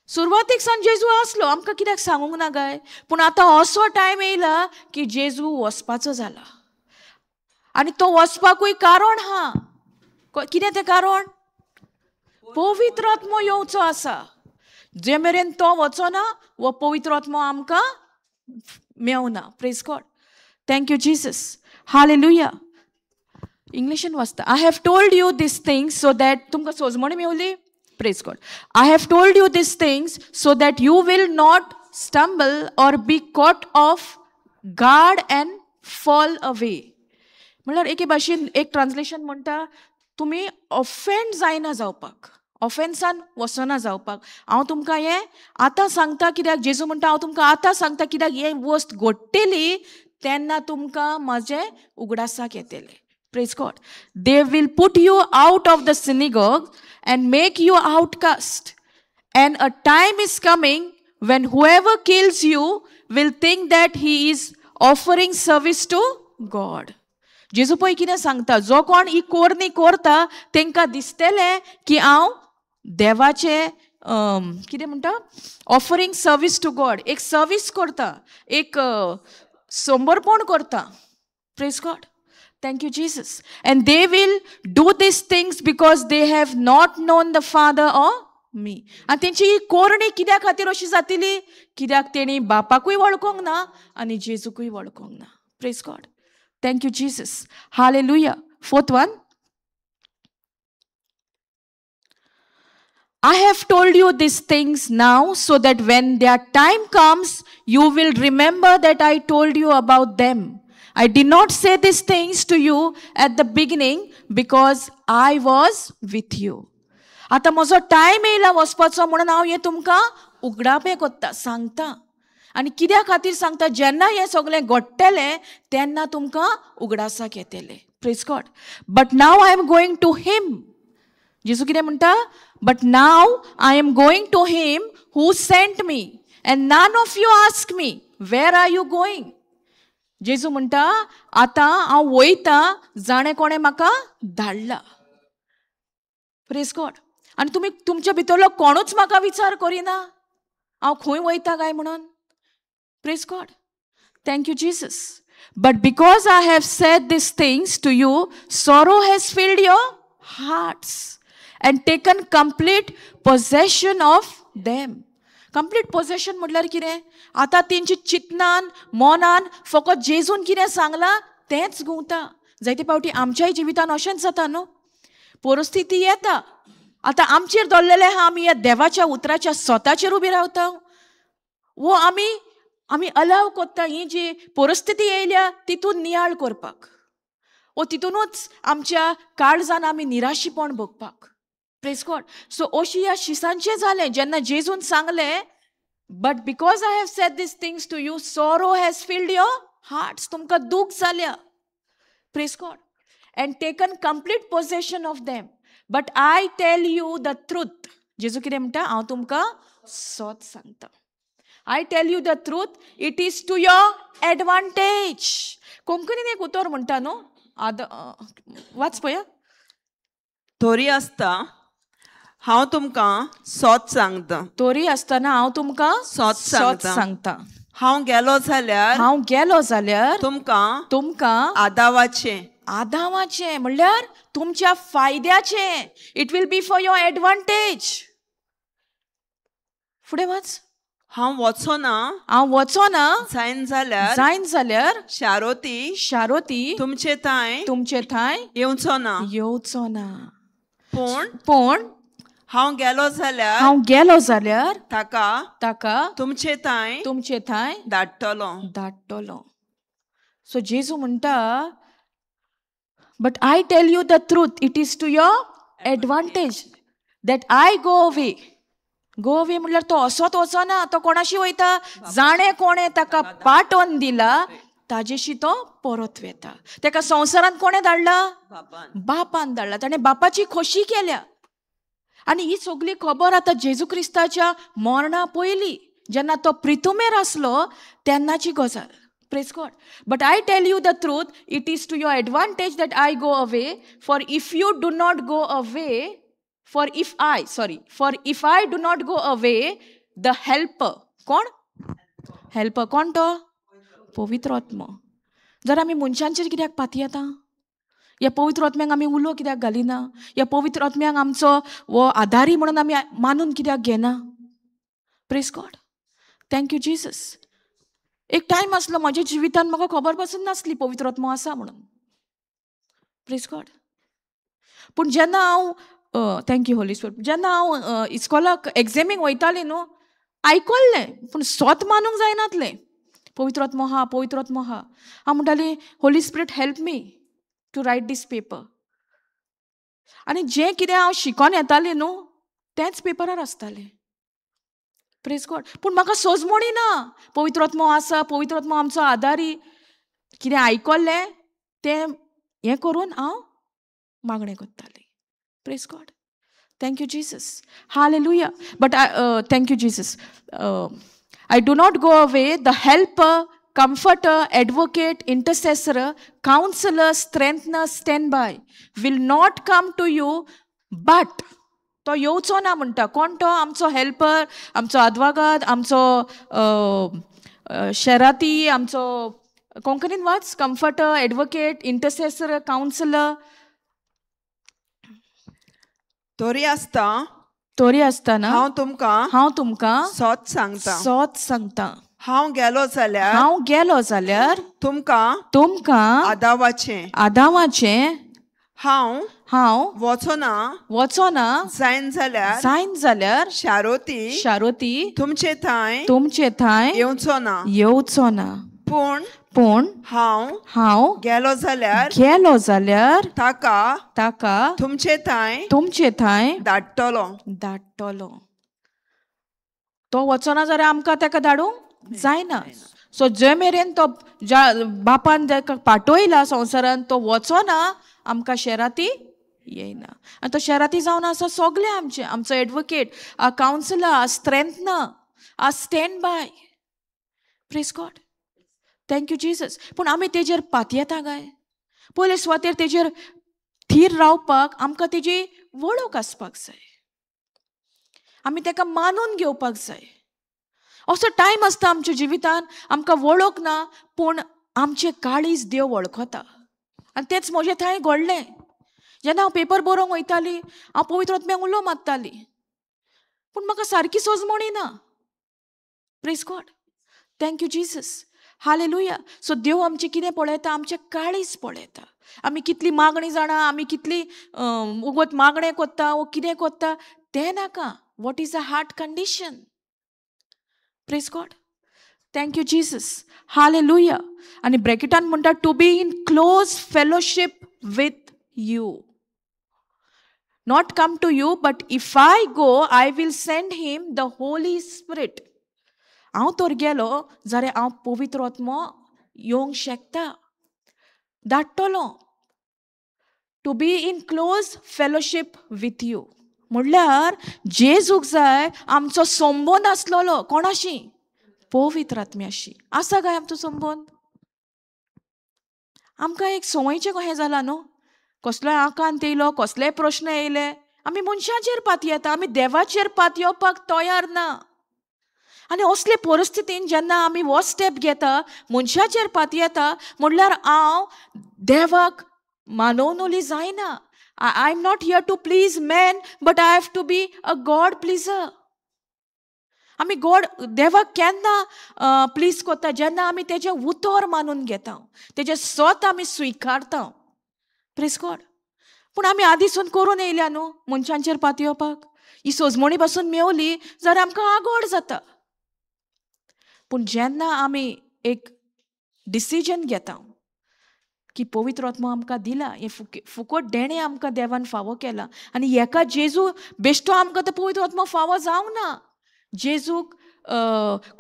सुरवातीक सान जेजू आसलो, आमकां कित्याक सांगूंक ना काय? पूण आतां असो टायम येयला की जेजू वचपाचो जाला आनी तो वचपाकूय कारण आहा. कितें तें कारण? पवित्र आत्मो येवचो आसा. जे मेरेन तो वचना वो पवित्र आत्मो आमकां मेवना. Praise God. Thank you Jesus. Hallelujah. इंग्लिशीन वाचता. I have told you these things so that, तुमकां सोजमणी मेवली? Praise God. I have told you these things so that you will not stumble or be caught off guard and fall away. म्हणल्यार एके भाशेन एक ट्रान्सलेशन म्हणटा तुमी ऑफेंड जायना जावपाक, ऑफेन्सान वचना जावपाक. हांव तुमकां हें आतां सांगता कित्याक जेजू म्हणटा हांव तुमकां आतां सांगता कित्याक हें वस्त घडटली तेन्ना तुमकां म्हाजें उगडासाक येतलें. Praise God. They will put you out of the synagogue and make you outcast. And a time is coming when whoever kills you will think that he is offering service to God. जेजू पळय कितें सांगता, जो कोण ही कोरणी करता तांकां दिसतलें की हांव देवाचें कितें म्हणटा, ऑफरींग सर्वीस टू गॉड, एक सर्वीस करता, एक समर्पण करता. Praise God. Thank you Jesus. And they will do these things because they have not known the Father or me. आनी तेंची ही कोरणी कित्या खातीर अशी जातली? कित्याक तेणी बापाकूय वळखोंक ना आनी जेजूकूय वळखोंक ना. Praise God. Thank you Jesus. Hallelujah. Fourth one. I have told you these things now so that when their time comes, you will remember that I told you about them. I did not say these things to you at the beginning because I was with you. आतां म्हजो टायम येयला वचपाचो म्हणून हांव हें तुमकां उगडापें कोत्ता, सांगता. आनी कित्या खातीर सांगता? जेन्ना हें सगळें घडटलें तेन्ना तुमकां उगडासाक येतलें. Praise God. But now I am going to him. जेजू कितें म्हणटा? But now I am going to him who sent me and none of you ask me where are you going. जेजू म्हणटा आतां हांव वयता जाणें कोणें म्हाका धाडला. Praise God. आनी तुमी तुमच्या भितरलो कोणूच म्हाका विचार करिना हांव खंय वयता काय म्हणून. Praise God. Thank you Jesus. But because I have said these things to you, sorrow has filled your hearts and taken complete possession of them. Complete possession म्हटल्यार कितें? आतां तेंची चिंतनान मनान फकत जेजून कितें सांगलां तेंच घुंवता. जायते फावटी आमच्याय जिवितान अशेंच जाता न्हू, परिस्थिती येता, आतां आमचेर दवरलेलें आहा, आमी ह्या देवाच्या उतराच्या स्वताचेर उबी रावता वो आमी आमी अलाव कोत्ता ही जी परिस्थिती येयल्या तितून नियाळ करपाक वो तितूनच आमच्या काळजान आमी निराशीपण भोगपाक. Praise God. सो अशी ह्या शिसांचें जालें जेन्ना जेजून सांगलें but because I have said these things to you, sorrow has filled your hearts. तुमकां दूख जाल्या. Praise God. And taken complete possession of them. But I tell you the truth. जेजू कितें म्हणटा? हांव तुमकां सत सांगता. I tell you the truth, it is to your advantage. कोंकणीन एक उतर म्हणटा न्हू, वाच पळया. तोरी आसता हांव तुमकां सत सांगता. तोरी आसतना हांव तुमकां सत सांगता. हांव गेलो जाल्यार तुमकां आदावाचें, आदावाचें म्हणल्यार तुमच्या फायद्याचें. It will be for your advantage. फुडें वाच. हांव वचोना जायन जाल्यार शारोती तुमचे थांय येवचो ना. पूण पूण हांव गेलो जाल्यार, हांव गेलो जाल्यार ताका ताका तुमचे थांय तुमचे थांय धाडटलो. धाडटलो. सो जेजू म्हणटा, but I tell you the truth, it is to your advantage that I go away. Go away म्हणल्यार तो असोच वचना, तो कोणाशी वयता, जाणे कोणें ताका पाठोवन दिला ताजेशी तो परत वेता. ताका संवसारांत कोणें धाडला? बापान धाडला. ताणें बापाची खोशी केल्या. आनी ही सगली खबर आतां जेजू क्रिस्ताच्या मरणा पयलीं जेन्ना तो प्रितुमेर आसलो तेन्नाची गजाल. Praise God. But I tell you the truth, it is to your advantage that I go away, for if you do not go away, for if I do not go away, the helper. कोण? हेल्पर कोण तो? पवित्र आत्मो. जर आमी मनशांचेर कित्याक पातयेता? ह्या पवित्र आत्म्यांक आमी उलो कित्याक घालिना? ह्या पवित्र आत्म्यांक आमचो हो आदारी म्हणून आमी मानून कित्याक घेना? Praise God. Thank you Jesus. एक टायम आसलो म्हज्या जिवितान म्हाका खबर पासून नासली पवित्र आत्मो आसा म्हणून. Praise God. पूण जेन्ना हांव, thank you Holi spirit, जेन्ना हांव इस्कॉलाक एग्जामीक वयतालें न्हू, आयकल्लें पूण स्वत मानूंक जायनातलें पवित्र आत्मो आहा, पवित्र आत्मो आहा. हांव म्हणटालें, Holy Spirit help me to write this paper. आनी जें कितें हांव शिकोन येतालें न्हू तेंच पेपरार आसतालें. Praise God. पूण म्हाका सोजमणी ना पवित्र आत्मो आसा, पवित्र आत्मो आमचो आदारी. कितें आयकल्लें तें हें करून हांव मागणें करतालें. Praise God. Thank you Jesus. Hallelujah. But thank you Jesus. I do not go away, the helper, comforter, advocate, intercessor, counsellor, strengthener, stand by will not come to you, but तो येवचो ना म्हणटा. कोण तो? आमचो हेल्पर, आमचो आदवागाद, आमचो शेराती, आमचो कोंकणीन वाच, कम्फर्टर, एडवोकेट, इंटरसेसर, कावन्सिलर. तरी आसता, तरी आसतना हांव तुमकां, हांव तुमकां सोत सांगता, सोत सांगता, हांव गेलो जाल्यार, हांव गेलो जाल्यार तुमकां, तुमकां आदावाचें, आदावाचें हांव, हांव वचोना, वचोना जायन जाल्यार, जायन जाल्यार शारोती, शारोती तुमचे थांय, तुमचे थांय येवचो ना, येवचो ना. पूण, पूण हांव, हांव गेलो जाल्यार, गेलो जाल्यार ताका, ताका तुमचे थांय, तुमचे थांय धाडटलो, धाडटलो. तो वचोना जाल्यार आमकां ताका धाडूंक जायना. सो जे मेरेन तो ज्या बापान ताका पाठयला संवसारान तो वचोना, आमकां शेराती येयना. आनी तो शेराती जावन आसा सगळे आमचे, आमचो advocate, a counsellor, a strengthener, a stand by. Praise God. Thank you Jesus. पूण आमी तेजेर पातयेता काय? पयले सुवातेर तेजेर थीर रावपाक आमकां तेजी वळख आसपाक जाय, आमी ताका मानून घेवपाक जाय. असो टायम आसता आमच्या जिवितान आमकां वळख ना, पूण आमचें काळीज देव वळखता. आनी तेंच म्हजें थंय घडलें. जेन्ना हांव पेपर बरोवंक वयताली, हांव पवित्र आत्म्याक उलो मारताली, पूण म्हाका सारकी सोजमणी ना. Praise God. Thank you Jesus. Hallelujah. So देव आमचें कितें पळयता? आमचें काळीज पळयता. आमी कितली मागणी जाणा, आमी कितली उगत मागणें कोत्ता वो कितें कोत्ता तें नाका. What is a heart condition? Praise God. Thank you Jesus. Hallelujah. आनी ब्रॅकेटान म्हणटा, to be in close fellowship with you. Not come to you, but if I go, I will send him the Holy Spirit. हांव तर गेलो जाल्यार हांव पवित्र आत्मो येवंक शकता, धाडटलो. To be in close fellowship with you म्हणल्यार जेजूक जाय आमचो संबंद आसलेलो कोणाशी? पवित्र आत्म्याशी. आसा काय आमचो संबंद? आमकां एक संवयचें कशें जालां न्हू, कसलोय आकांत येयलो, कसलेय प्रश्न येयले, आमी मनशाचेर पातयेता, आमी देवाचेर पातयेवपाक तयार ना. आनी असले परिस्थितीन जेन्ना आमी हो स्टेप घेता, मनशाचेर पातयेता, म्हणल्यार हांव देवाक मानवनोली जायना. I am not here to please man, but I have to be a God pleaser. आमी गॉड देवाक केन्ना प्लीज करता? जेन्ना आमी तेजें उतर मानून घेता, तेजें सत आमी स्विकारता. Praise God. पूण आमी आदीसून करून येयल्या न्हू मनशांचेर पातयेवपाक. ही सोजमणी पासून मेवली जाल्यार आमकां आगोड जाता. पूण जेन्ना आमी एक डिसिजन घेता की पवित्र आत्मो आमकां दिला, हें फुकट देणें आमकां देवान फावो केलां आनी एका जेजू बेश्टो आमकां तो पवित्र आत्मो फावो जावंक ना. जेजूक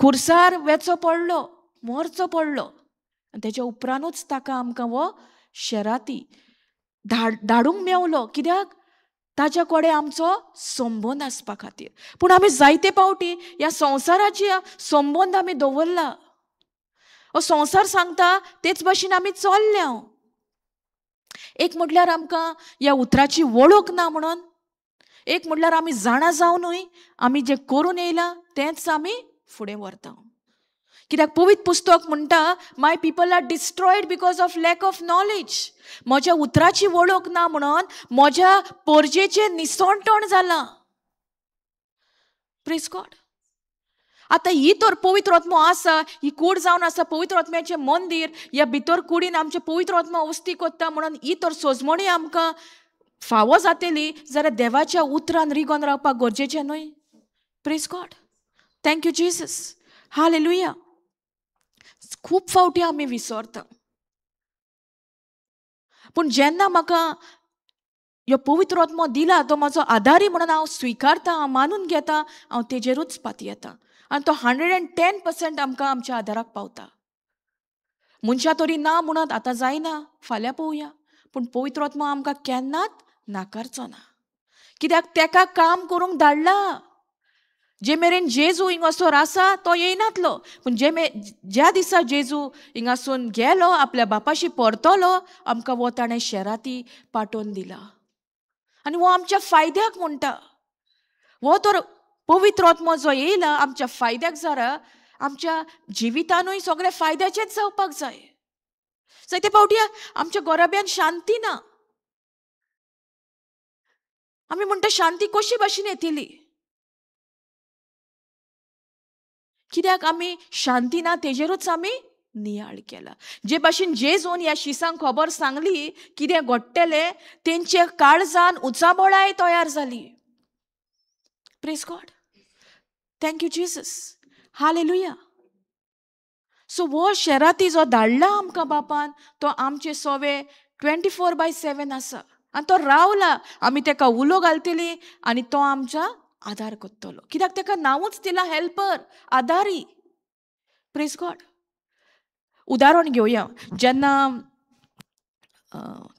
खुर्सार वेचो पडलो, मरचो पडलो आनी तेच्या उपरांतूच ताका आमकां हो शेराती धाडूंक मेवलो. कित्याक? ताच्या कडेन आमचो संबंद आसपा खातीर. पूण आमी जायते पावटी ह्या संवसाराची संबंद आमी दवरला. हो संवसार सांगता तेच भाशेन आमी चल्ल्या. एक म्हटल्यार आमकां ह्या उतराची वळख ना म्हणून, एक म्हटल्यार आमी जाणा जावनूय आमी जें करून येयलां तेंच आमी फुडें व्हरता. कित्याक पवित्र पुस्तक म्हणटा, my people are destroyed because of lack of knowledge. म्हज्या उतराची वळख ना म्हणून म्हज्या पोरजेचें निसणटण जालां. Praise God. आतां ही तर पवित्र आत्मो आसा, ही कूड जावन आसा पवित्र आत्म्याचें मंदीर. ह्या भितर कुडीन आमचें पवित्र आत्मो वस्ती कोत्ता म्हणून ही तर सोजमणी आमकां फावो जातली जाल्यार देवाच्या उतरान रिगोन रावपाक गरजेचें न्हय. Praise God. Thank you Jesus. Hallelujah. खूब फावटी आमी विसरता. पूण जेन्ना म्हाका ह्यो पवित्र आत्मो दिला तो म्हजो आदारी म्हणून हांव स्विकारता, हांव मानून घेता, हांव तेजेरूच पातयेता आनी तो 110% आमकां आमच्या आदाराक पावता. मनशां तरी ना म्हणत आतां जायना, फाल्यां पळोवया, पूण पवित्र आत्मो आमकां केन्नाच नाकारचो ना. कित्याक तेका काम करूंक धाडला. जे मेरेन जेजू हिंगासर आसा तो येयनातलो, पूण ज्या दिसा जेजू हिंगासून गेलो, आपल्या बापाशी परतलो, आमकां वो ताणें शेराती पाठोवन दिला आनी हो आमच्या फायद्याक म्हणटा. हो तर पवित्र आत्मो जो येयला आमच्या फायद्याक जरा आमच्या जिवितानूय सगळें फायद्याचेंच जावपाक जाय. जायते फावटी आमच्या गोराब्यान शांती ना. आमी म्हणटा शांती कशी भाशेन येतली? कित्याक आमी शांती ना तेजेरूच आमी नियाळ केला. जे भाशेन जेजून ह्या शिसांक खबर सांगली कितें घडटलें, तेंचे काळजान उचाबळाय तयार जाली. Praise God. Thank you Jesus. Hallelujah. So हो शेराती जो धाडला आमकां बापान तो आमचे सोवे 24/7 आसा आनी तो रावला. आमी तेका उलो घालतली आनी तो आमच्या आदार करतलो. कित्याक तेका नांवूच दिला हेल्पर, आदारी. Praise God. उदाहरण घेवया. जेन्ना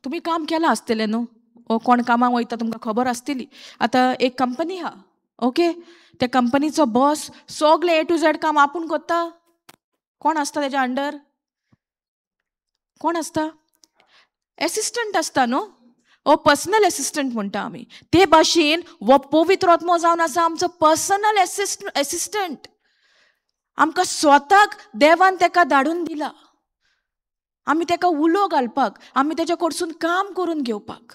तुमी काम केलां आसतलें न्हू, ओ कोण कामाक वयता तुमकां खबर आसतली. आतां एक कंपनी आहा, ओके, त्या कंपनीचो बॉस सगळें ए टू झेड काम आपूण करता. कोण आसता तेज्या अंडर? कोण आसता? एसिस्टंट आसता न्हू, ओ पर्सनल एसिस्टंट म्हणटा आमी. ते भाशेन हो पवित्र आत्मो जावन आसा आमचो पर्सनल एसिस्टंट. आमकां स्वताक देवान तेका धाडून दिला, आमी तेका उलो घालपाक, आमी तेच्या कडसून काम करून घेवपाक.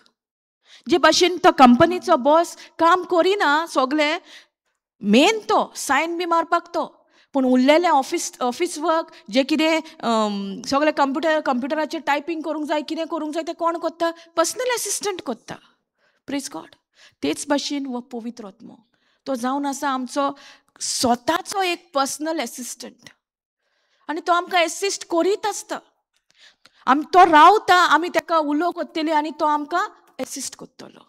जे भाशेन तो कंपनीचो बॉस काम करिना सगळें, मेन तो सायन बी मारपाक तो, पूण उरलेलें ऑफिस वर्क जे कितें सगळें कंप्युटराचेर टायपींग करूंक जाय, कितें करूंक जाय, तें कोण करता? पर्सनल एसिस्टंट करता. Praise God. तेच भाशेन हो पवित्र आत्मो तो जावन आसा आमचो स्वताचो एक पर्सनल एसिस्टंट आनी तो आमकां एसिस्ट करीत आसता. आमी तो रावता, आमी तेका उलो करतली आनी तो आमकां एसिस्ट करतलो.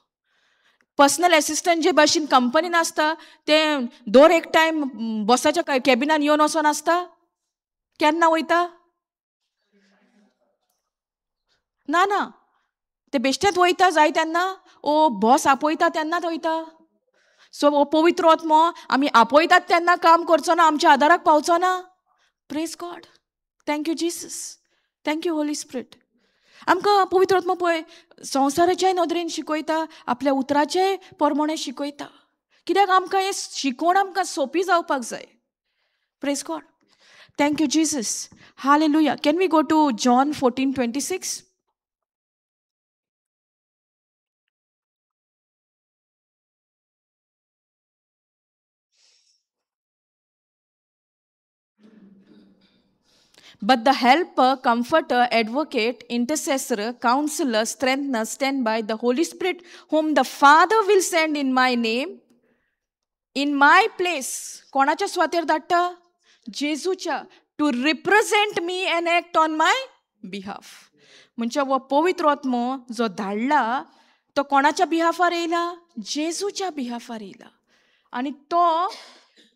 पर्सनल एसिस्टंट जे भाशेन कंपनीन आसता तें दर एक टायम बॉसाच्या कॅबिनान येवन वचोन आसता. केन्ना वयता? ना ना, ते बेश्टेच वयता जाय तेन्ना, ओ बॉस आपयता तेन्नाच वयता. सो हो पवित्र आत्मो आमी आपयतात तेन्ना काम करचो ना, आमच्या आदाराक पावचो ना. Praise God. Thank you Jesus. Thank you Holy Spirit. आमकां पवित्र आत्मो पळय संवसाराच्याय नदरेन शिकयता, आपल्या उतराच्याय प्रमाणे शिकयता. कित्याक आमकां हें शिकोवण आमकां सोंपी जावपाक जाय. Praise God. Thank you Jesus. Hallelujah. Can we go to John 14:26? But the helper, comforter, advocate, intercessor, counsellor, strengthener, stand by, the Holy Spirit whom the Father will send in my name, in my place. कोणाच्या सुवातेर धाडटा? जेजूच्या. To represent me and act on my behalf. म्हणजे हो पवित्र आत्मो जो धाडला तो कोणाच्या बिहाफार येयला? जेजूच्या बिहाफार येयला. आनी तो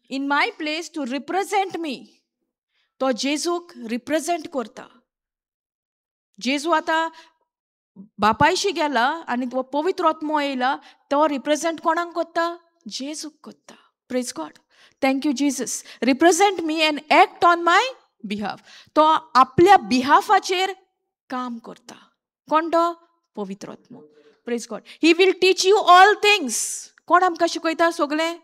in my place to represent me, तो जेजूक रिप्रेझेंट करता. जेजू आतां बापायशी गेला आनी तो पवित्र आत्मो येयला, तो रिप्रेझेंट कोणाक करता? जेजूक करता. Praise God. Thank you Jesus. Represent me and act on my behalf. तो आपल्या बिहाफाचेर काम करता. कोण तो? पवित्र आत्मो. Praise God. He will teach you all things. कोण आमकां शिकयता सगळें?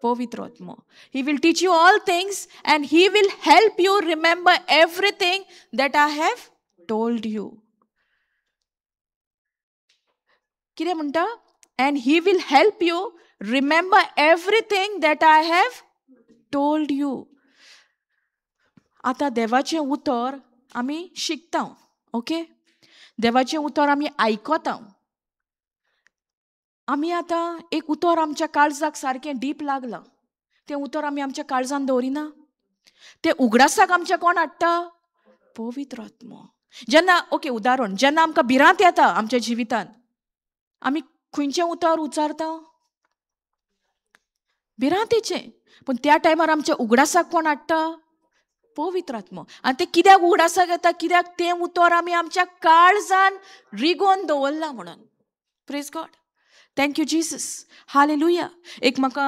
पवित्र आत्मो. He will teach you all things and he will help you remember everything that I have told you. कितें म्हणटा? And he will help you remember everything that I have told you. आतां देवाचें उतर आमी शिकता, ओके? देवाचें उतर आमी आयकता. आमी आतां एक उतर आमच्या काळजाक सारकें डीप लागलां, तें उतर आमी आमच्या काळजान दवरिना. तें उगडासाक आमच्या कोण हाडटा? पवित्र आत्मो. जेन्ना, ओके उदाहरण, जेन्ना आमकां भिरांत येता आमच्या जिवितान, आमी खंयचें उतर उच्चारता? भिरांतेचें. पूण त्या टायमार आमच्या उगडासाक कोण हाडटा? पवित्र आत्मो. आनी तें कित्याक उगडासाक येता? कित्याक तें उतर आमी आमच्या काळजान रिगोवन दवरलां म्हणून. Praise God. Thank you Jesus. Hallelujah. एक म्हाका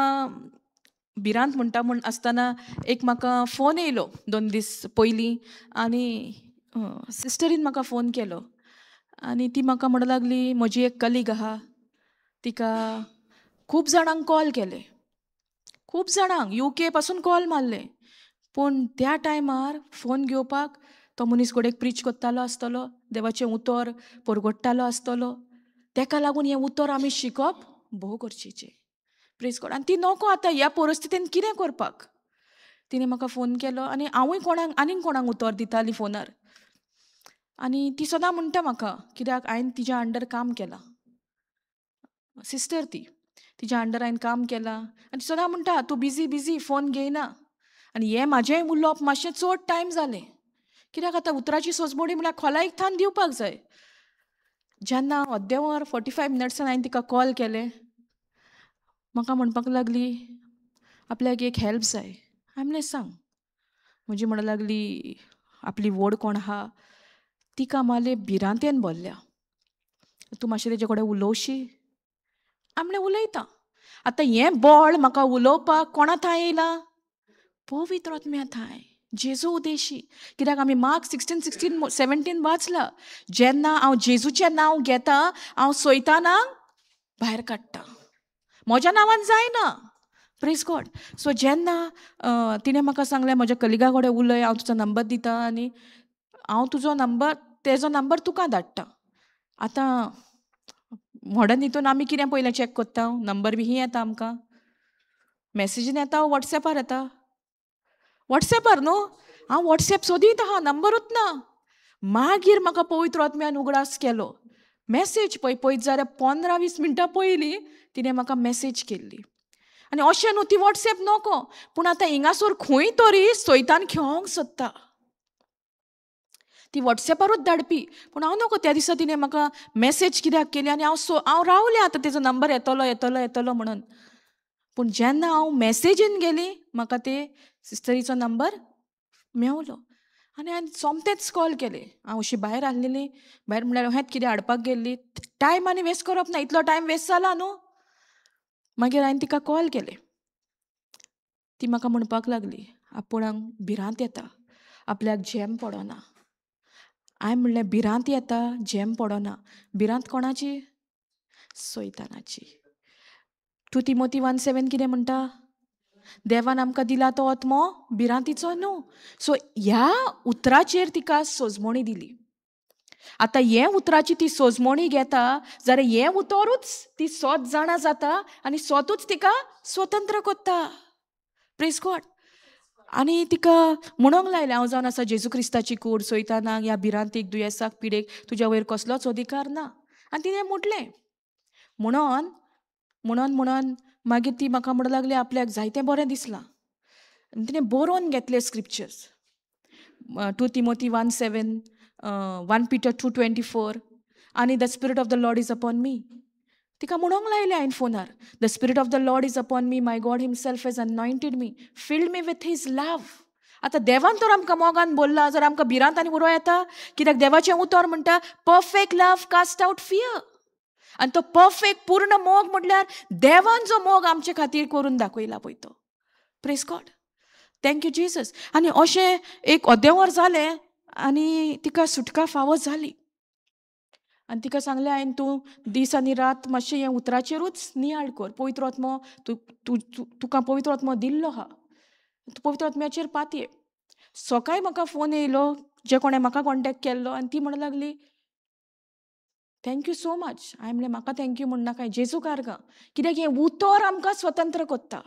भिरांत म्हणटा म्हूण आसतना एक म्हाका फोन येयलो 2 दीस पयलीं, आनी सिस्टरीन म्हाका फोन केलो आनी ती म्हाका म्हणूंक लागली, म्हजी एक कलीग आहा, तिका खूब जाणांक कॉल केले, खूब जाणांक UK पासून कॉल मारले, पूण त्या टायमार फोन घेवपाक तो मनीस गोडेक प्रीच करतालो आसतलो, देवाचें उतर परगट्टालो आसतलो. तेका लागून हें उतर आमी शिकप भोव गरजेचें. Praise God. आनी ती नको आतां ह्या परिस्थितीन कितें करपाक. तिणें म्हाका फोन केलो आनी हांवूय कोणाक आनीक कोणाक उतर दिताली फोनार, आनी ती सदां म्हणटा म्हाका, कित्याक हांवें तिज्या अंडर काम केलां, सिस्टर ती, तिज्या अंडर हांवें काम केलां, आनी ती सदां म्हणटा तूं बिजी बिजी फोन घेयना. आनी हें म्हाजेंय उलोवप मातशें चड टायम जालें, कित्याक आतां उतराची सोजमणी म्हळ्यार खोलायेक थान दिवपाक जाय. जेन्ना अर्दें वर 45 मिनट्सान हांवें तिका कॉल केलें, म्हाका म्हणपाक लागली आपल्याक एक हेल्प जाय. हांवें म्हणलें सांग. म्हजी म्हणपाक लागली आपली व्हड कोण आहा तिका माले भिरांतेन भरल्या, तूं मातशें तेजे कडेन उलोवशी? हांवें म्हणलें उलयता. आतां हें बळ म्हाका उलोवपाक कोणा थांय येयलां? पवित्र आत्म्या थांय, जेजू उदेशी. कित्याक आमी मार्क 16, 16, 17 वाचला, जेन्ना हांव जेजूचें नांव घेता हांव सैतानाक भायर काडटा, म्हज्या नांवान जायना. Praise God. सो जेन्ना तिणें म्हाका सांगलें म्हज्या कलिगा कडेन उलय, हांव तुजो नंबर दिता आनी हांव तुजो नंबर तेजो नंबर तुका धाडटा. आतां मॉडर्न हितून आमी कितें पयलें चॅक करता, नंबर बी ही येता आमकां, मॅसेजीन येता, वॉट्सॅपार येता. वॉट्सॅपार न्हू, हांव वॉट्सॅप सोदीत आहा, नंबरूच ना. मागीर म्हाका पवित्र आत्म्यान उगडास केलो, मॅसेज पळय पळयत जाल्यार 15-20 मिनटां पयलीं तिणें म्हाका मॅसेज केल्ली. आनी अशें न्हू ती वॉट्सॅप नको, पूण आतां हिंगासर खंय तरी सैतान खेळोंक सोदता, ती वॉट्सॅपारूच धाडपी. पूण हांव नको, त्या दिसा तिणें म्हाका मॅसेज कित्याक केली आनी हांव रावलें आतां तेजो नंबर येतलो येतलो येतलो म्हणून. पूण जेन्ना हांव मॅसेजीन गेली म्हाका ते सिस्टरीचो नंबर मेवलो आनी हांवें सोमतेंच कॉल केलें. हांव अशी भायर आहलेली, भायर म्हणल्यार हेंच कितें हाडपाक गेल्ली, टायम आनी वेस्ट करप ना, इतलो टायम वेस्ट जाला न्हू. मागीर हांवें तिका कॉल केलें, ती म्हाका म्हणपाक लागली आपूणाक भिरांत येता, आपल्याक झेम पडना. हांवें म्हणलें भिरांत येता, झेम पडना, भिरांत कोणाची? सैतानाची. 2 तिमोथी 1:7 कितें म्हणटा? देवान आमकां दिला तो आत्मो भिरांतीचो न्हू. सो ह्या उतराचेर तिका सोजमणी दिली. आतां हे उतराची ती सोजमणी घेता जाल्यार हें उतरूच ती स्वत जाणा जाता आनी स्वतूच तिका स्वतंत्र करता. Praise God. आनी तिका म्हणूंक लायलें, हांव जावन आसा जेजू क्रिस्ताची कूड, सैतानाक ह्या भिरांतीक दुयेंसाक पिडेक तुज्या वयर कसलोच अधिकार ना. आनी तिणें म्हटलें म्हणून म्हणून म्हणून मागीर ती म्हाका म्हणूंक लागली आपल्याक जायतें बरें दिसलां. आनी तिणें बरोवन घेतलें स्क्रिप्चर्स, 2 Timothy 1:7, 1 Peter 2:24 आनी the spirit of the Lord is upon me. तिका म्हणूंक लायलें हांवें फोनार, the spirit of the Lord is upon me, my God himself has anointed me, filled me with his love. आतां देवान तर आमकां मोगान बोल्ला, जर आमकां भिरांत आनी उरो येता कित्याक देवाचें उतर म्हणटा perfect love cast out fear. आनी तो परफेक्ट पूर्ण मोग म्हटल्यार देवान जो मोग आमचे खातीर करून दाखयला पळय तो. Praise God, thank you Jesus. आनी अशें एक अर्दें वर जालें आनी तिका सुटका फावो जाली. आनी तिका सांगलें हांवें, तूं दीस आनी रात मातशें हें उतराचेरूच नियाळ कर, पवित्र आत्मो तूं तुका पवित्र आत्मो दिल्लो आहा, तूं पवित्र आत्म्याचेर पातये. सकाळी म्हाका फोन येयलो, जे कोणें म्हाका कॉन्टेक्ट केल्लो, आनी ती म्हणूंक लागली thank you so much. हांवें म्हणलें म्हाका thank you म्हणनाका, जेजूक आर्गां, कित्याक हें उतर आमकां स्वतंत्र कोत्ता,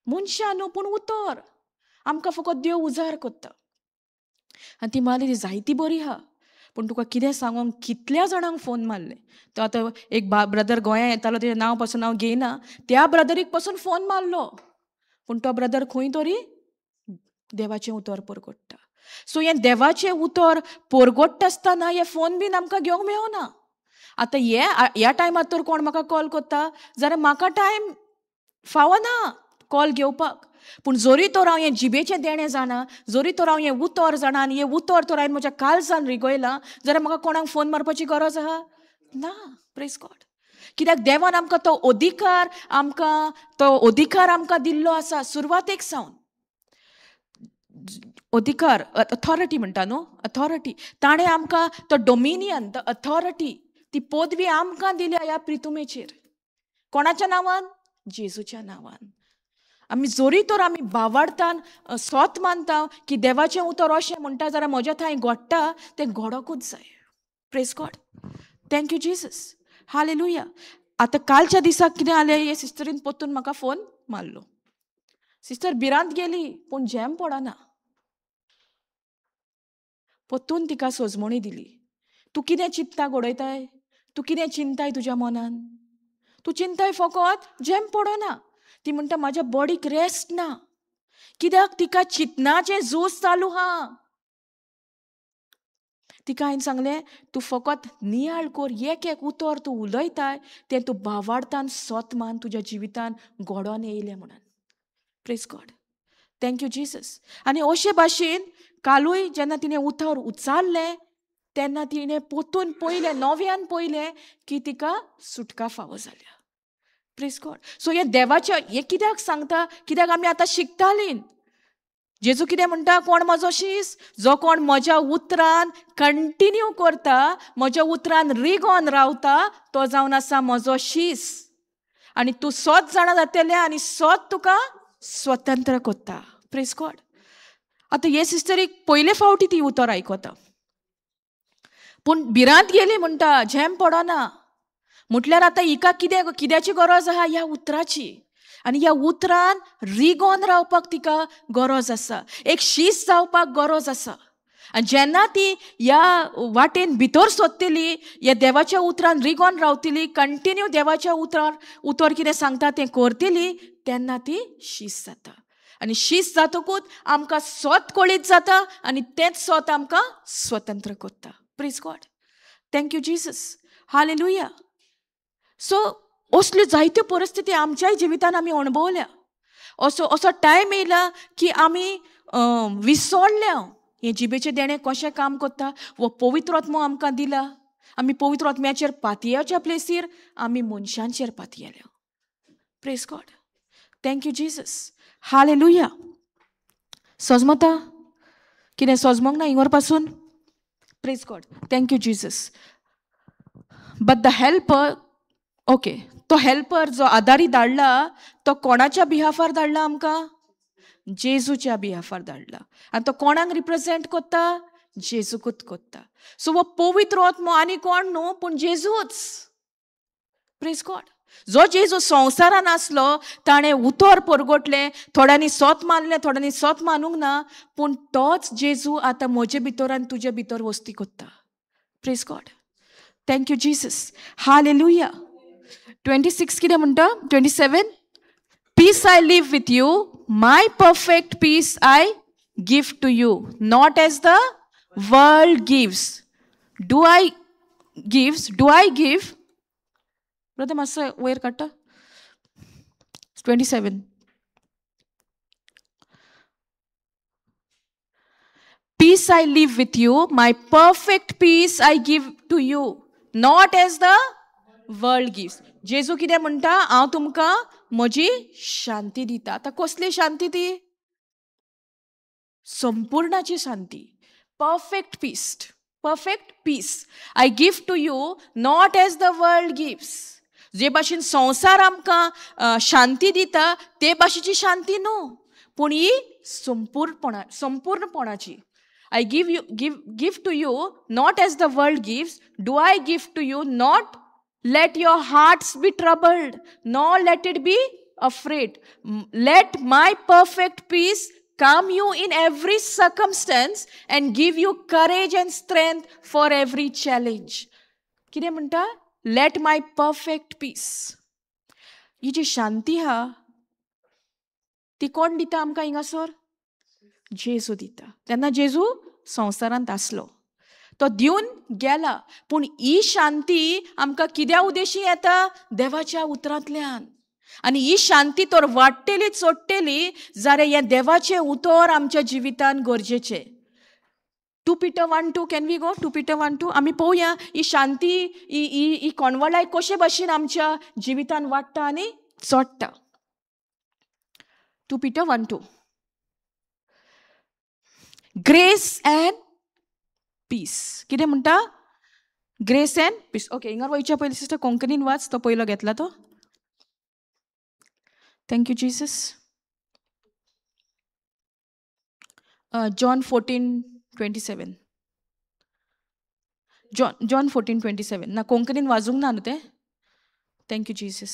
मनशां न्हू पूण उतर आमकां फकत देव उजार कोत्ता. आनी ती म्हणाली ती जायती बरी आहा, पूण तुका कितें सांगोंक कितल्या जाणांक फोन मारले. तो आतां एक ब्रदर गोंया येतालो, तेजें नांव पासून हांव घेयना, त्या ब्रदरीक पासून फोन मारलो, पूण तो ब्रदर खंय तरी देवाचें उतर परगोडटा. सो हें देवाचें उतर परगोडटा आसतना हें फोन बीन आमकां घेवंक मेळना. आतां हे ह्या टायमार तर कोण म्हाका कॉल करता जाल्यार म्हाका टायम फावना कॉल घेवपाक, पूण जरी तर हांव हें जिबेचें देणें जाणा, जरी तर हांव हें उतर जाणा आनी हें उतर तर हांवें म्हज्या काळजान रिगयलां जाल्यार म्हाका कोणाक फोन मारपाची गरज आहा ना. प्रेज गॉड, कित्याक देवान आमकां तो अधिकार, आमकां तो अधिकार आमकां दिल्लो आसा सुरवातेक सावन. अधिकार, अथॉरिटी म्हणटा न्हू, अथॉरिटी ताणें आमकां तो डोमिनियन, the authority, ती पदवी आमकां दिल्या ह्या प्रितुमेचेर. कोणाच्या नांवान? जेजूच्या नांवान. आमी जरी तर आमी बावाडतान सोत मानता की देवाचें उतर अशें म्हणटा जाल्यार म्हज्या थंय घडटा, तें घडोकूच जाय. Praise God, thank you Jesus, hallelujah. आतां कालच्या दिसाक कितें जालें, हे सिस्टरीन परतून म्हाका फोन मारलो. सिस्टर भिरांत गेली पूण झेम पडना. परतून तिका सोजमणी दिली, तूं कितें चिंतता घडयताय, तूं कितें चिंताय तुज्या मनान, तूं चिंताय फकत झेम पडना. ती म्हणटा म्हाज्या बॉडीक रेस्ट ना, कित्याक तिका चिंतनाचें झूज चालू आहा. तिका हांवें सांगलें तूं फकत नियाळ कर, एक एक उतर तूं उलयताय तें तूं भावार्थान सोत मान तुज्या जिवितान घडोवन येयलें म्हणून. Praise God, thank you Jesus. आनी अशे भाशेन कालूय जेन्ना तिणें उतर उच्चारलें तेन्ना तिणें परतून पळयलें, नव्यान पळयलें की तिका सुटका फावो जाल्या. Praise God. सो हें देवाचें हें कित्याक सांगता, कित्याक आमी आतां शिकतालीं. जेजू कितें म्हणटा, कोण म्हजो शीस, जो कोण म्हज्या उतरान कंटिन्यू करता, म्हज्या उतरान रिगोन रावता, तो जावन आसा म्हजो शीस. आनी तूं सोत जाणा जातलें आनी सोत तुका स्वतंत्र करता. Praise God. आतां हे सिस्टरीक पयले फावटी ती उतर आयकता, पूण भिरांत गेली म्हणटा, झेम पडना. म्हटल्यार आतां हिका कितें कित्याची गरज आहा, ह्या उतराची. आनी ह्या उतरान रिगोन रावपाक तिका गरज आसा, एक शीस जावपाक गरज आसा. आनी जेन्ना ती ह्या वाटेन भितर सोदतली, ह्या देवाच्या उतरान रिगोन रावतली, कंटिन्यू देवाच्या उतरान उतर कितें सांगता तें करतली, तेन्ना ती शीस जाता. आनी शीस जातकूच आमकां सोत कळीत जाता आनी तेंच सोत आमकां स्वतंत्र करता. Praise God, thank you Jesus, hallelujah. So असल्यो जायत्यो परिस्थिती आमच्याय जिवितान आमी अणभवल्या. असो असो टायम येयला की आमी विसरल्या हें जिबेचें देणें कशें काम करता. हो पवित्र आत्मो आमकां दिला, आमी पवित्र आत्म्याचेर पातयेच्या प्लेसीर आमी मनशांचेर पातयेल्या. Praise God, thank you Jesus, hallelujah. सजमता कितें सजमोंक ना हिंगर पासून? Praise God, thank you Jesus. But the helper, okay, तो हेल्पर जो आदारी धाडला तो कोणाच्या बिहाफार धाडला आमकां? जेजूच्या बिहाफार धाडला. आनी तो कोणाक रिप्रेजेंट करता? जेजूकूच करता. सो हो पवित्र आत्मो आनी कोण न्हू पूण जेजूच. Praise God. जो जेजू संवसारान आसलो ताणें उतर परगटलें, थोड्यांनी सोत मानलें, थोड्यांनी सोत मानूंक ना, पूण तोच जेजू आतां म्हजे भितर आनी तुजे भितर वस्ती करता. Praise God. Thank you Jesus. Hallelujah. 26 कितें म्हणटा? 27. Peace I leave with you, my perfect peace I give to you, not as the world gives. Do I gives? Do I give? Brother मातसो वयर काडटा. 27. Peace I leave with you, my perfect peace I give to you, not as the world gives. जेजू कितें म्हणटा? हांव तुमकां म्हजी शांती दिता. आतां कसली शांती ती? संपूर्णाची शांती. Perfect peace. Perfect peace I give to you, not as the world gives. जे भाशेन संवसार आमकां शांती दिता ते भाशेची शांती न्हू, पूण ही संपूर्णपणाची. I give you, give to you, not as the world gives. Do I give to you, not let your hearts be troubled, nor let it be afraid. Let my perfect peace calm you in every circumstance and give you courage and strength for every challenge. कितें म्हणटा? Let my perfect peace. ही जी शांती हा ती कोण दिता आमकां हिंगासर? जेजू दिता. तेन्ना जेजू संवसारांत आसलो, तो दिवन गेला, पूण ही शांती आमकां कित्या उद्देशी येता? देवाच्या उतरांतल्यान. आनी ही शांती तर वाडटली चडटली जाल्यार हें देवाचें उतर आमच्या जिवितान गरजेचें. 2 Peter 1:2, can we go? 2 Peter 1:2. आमी पळोवया ही शांती ही ही कोणवळाय कशे भाशेन आमच्या जिवितान वाडटा आनी चडटा. 2 Peter 1:2. Grace and peace. कितें म्हणटा? Grace and peace. Okay, हिंगार वयच्या पयलीं सिस्टर कोंकणीन वाच, तो पयलो घेतला तो. Thank you Jesus. John 14:27. John 14:27. ना कोंकणीन वाजूंक ना न्हू तें. Thank you Jesus.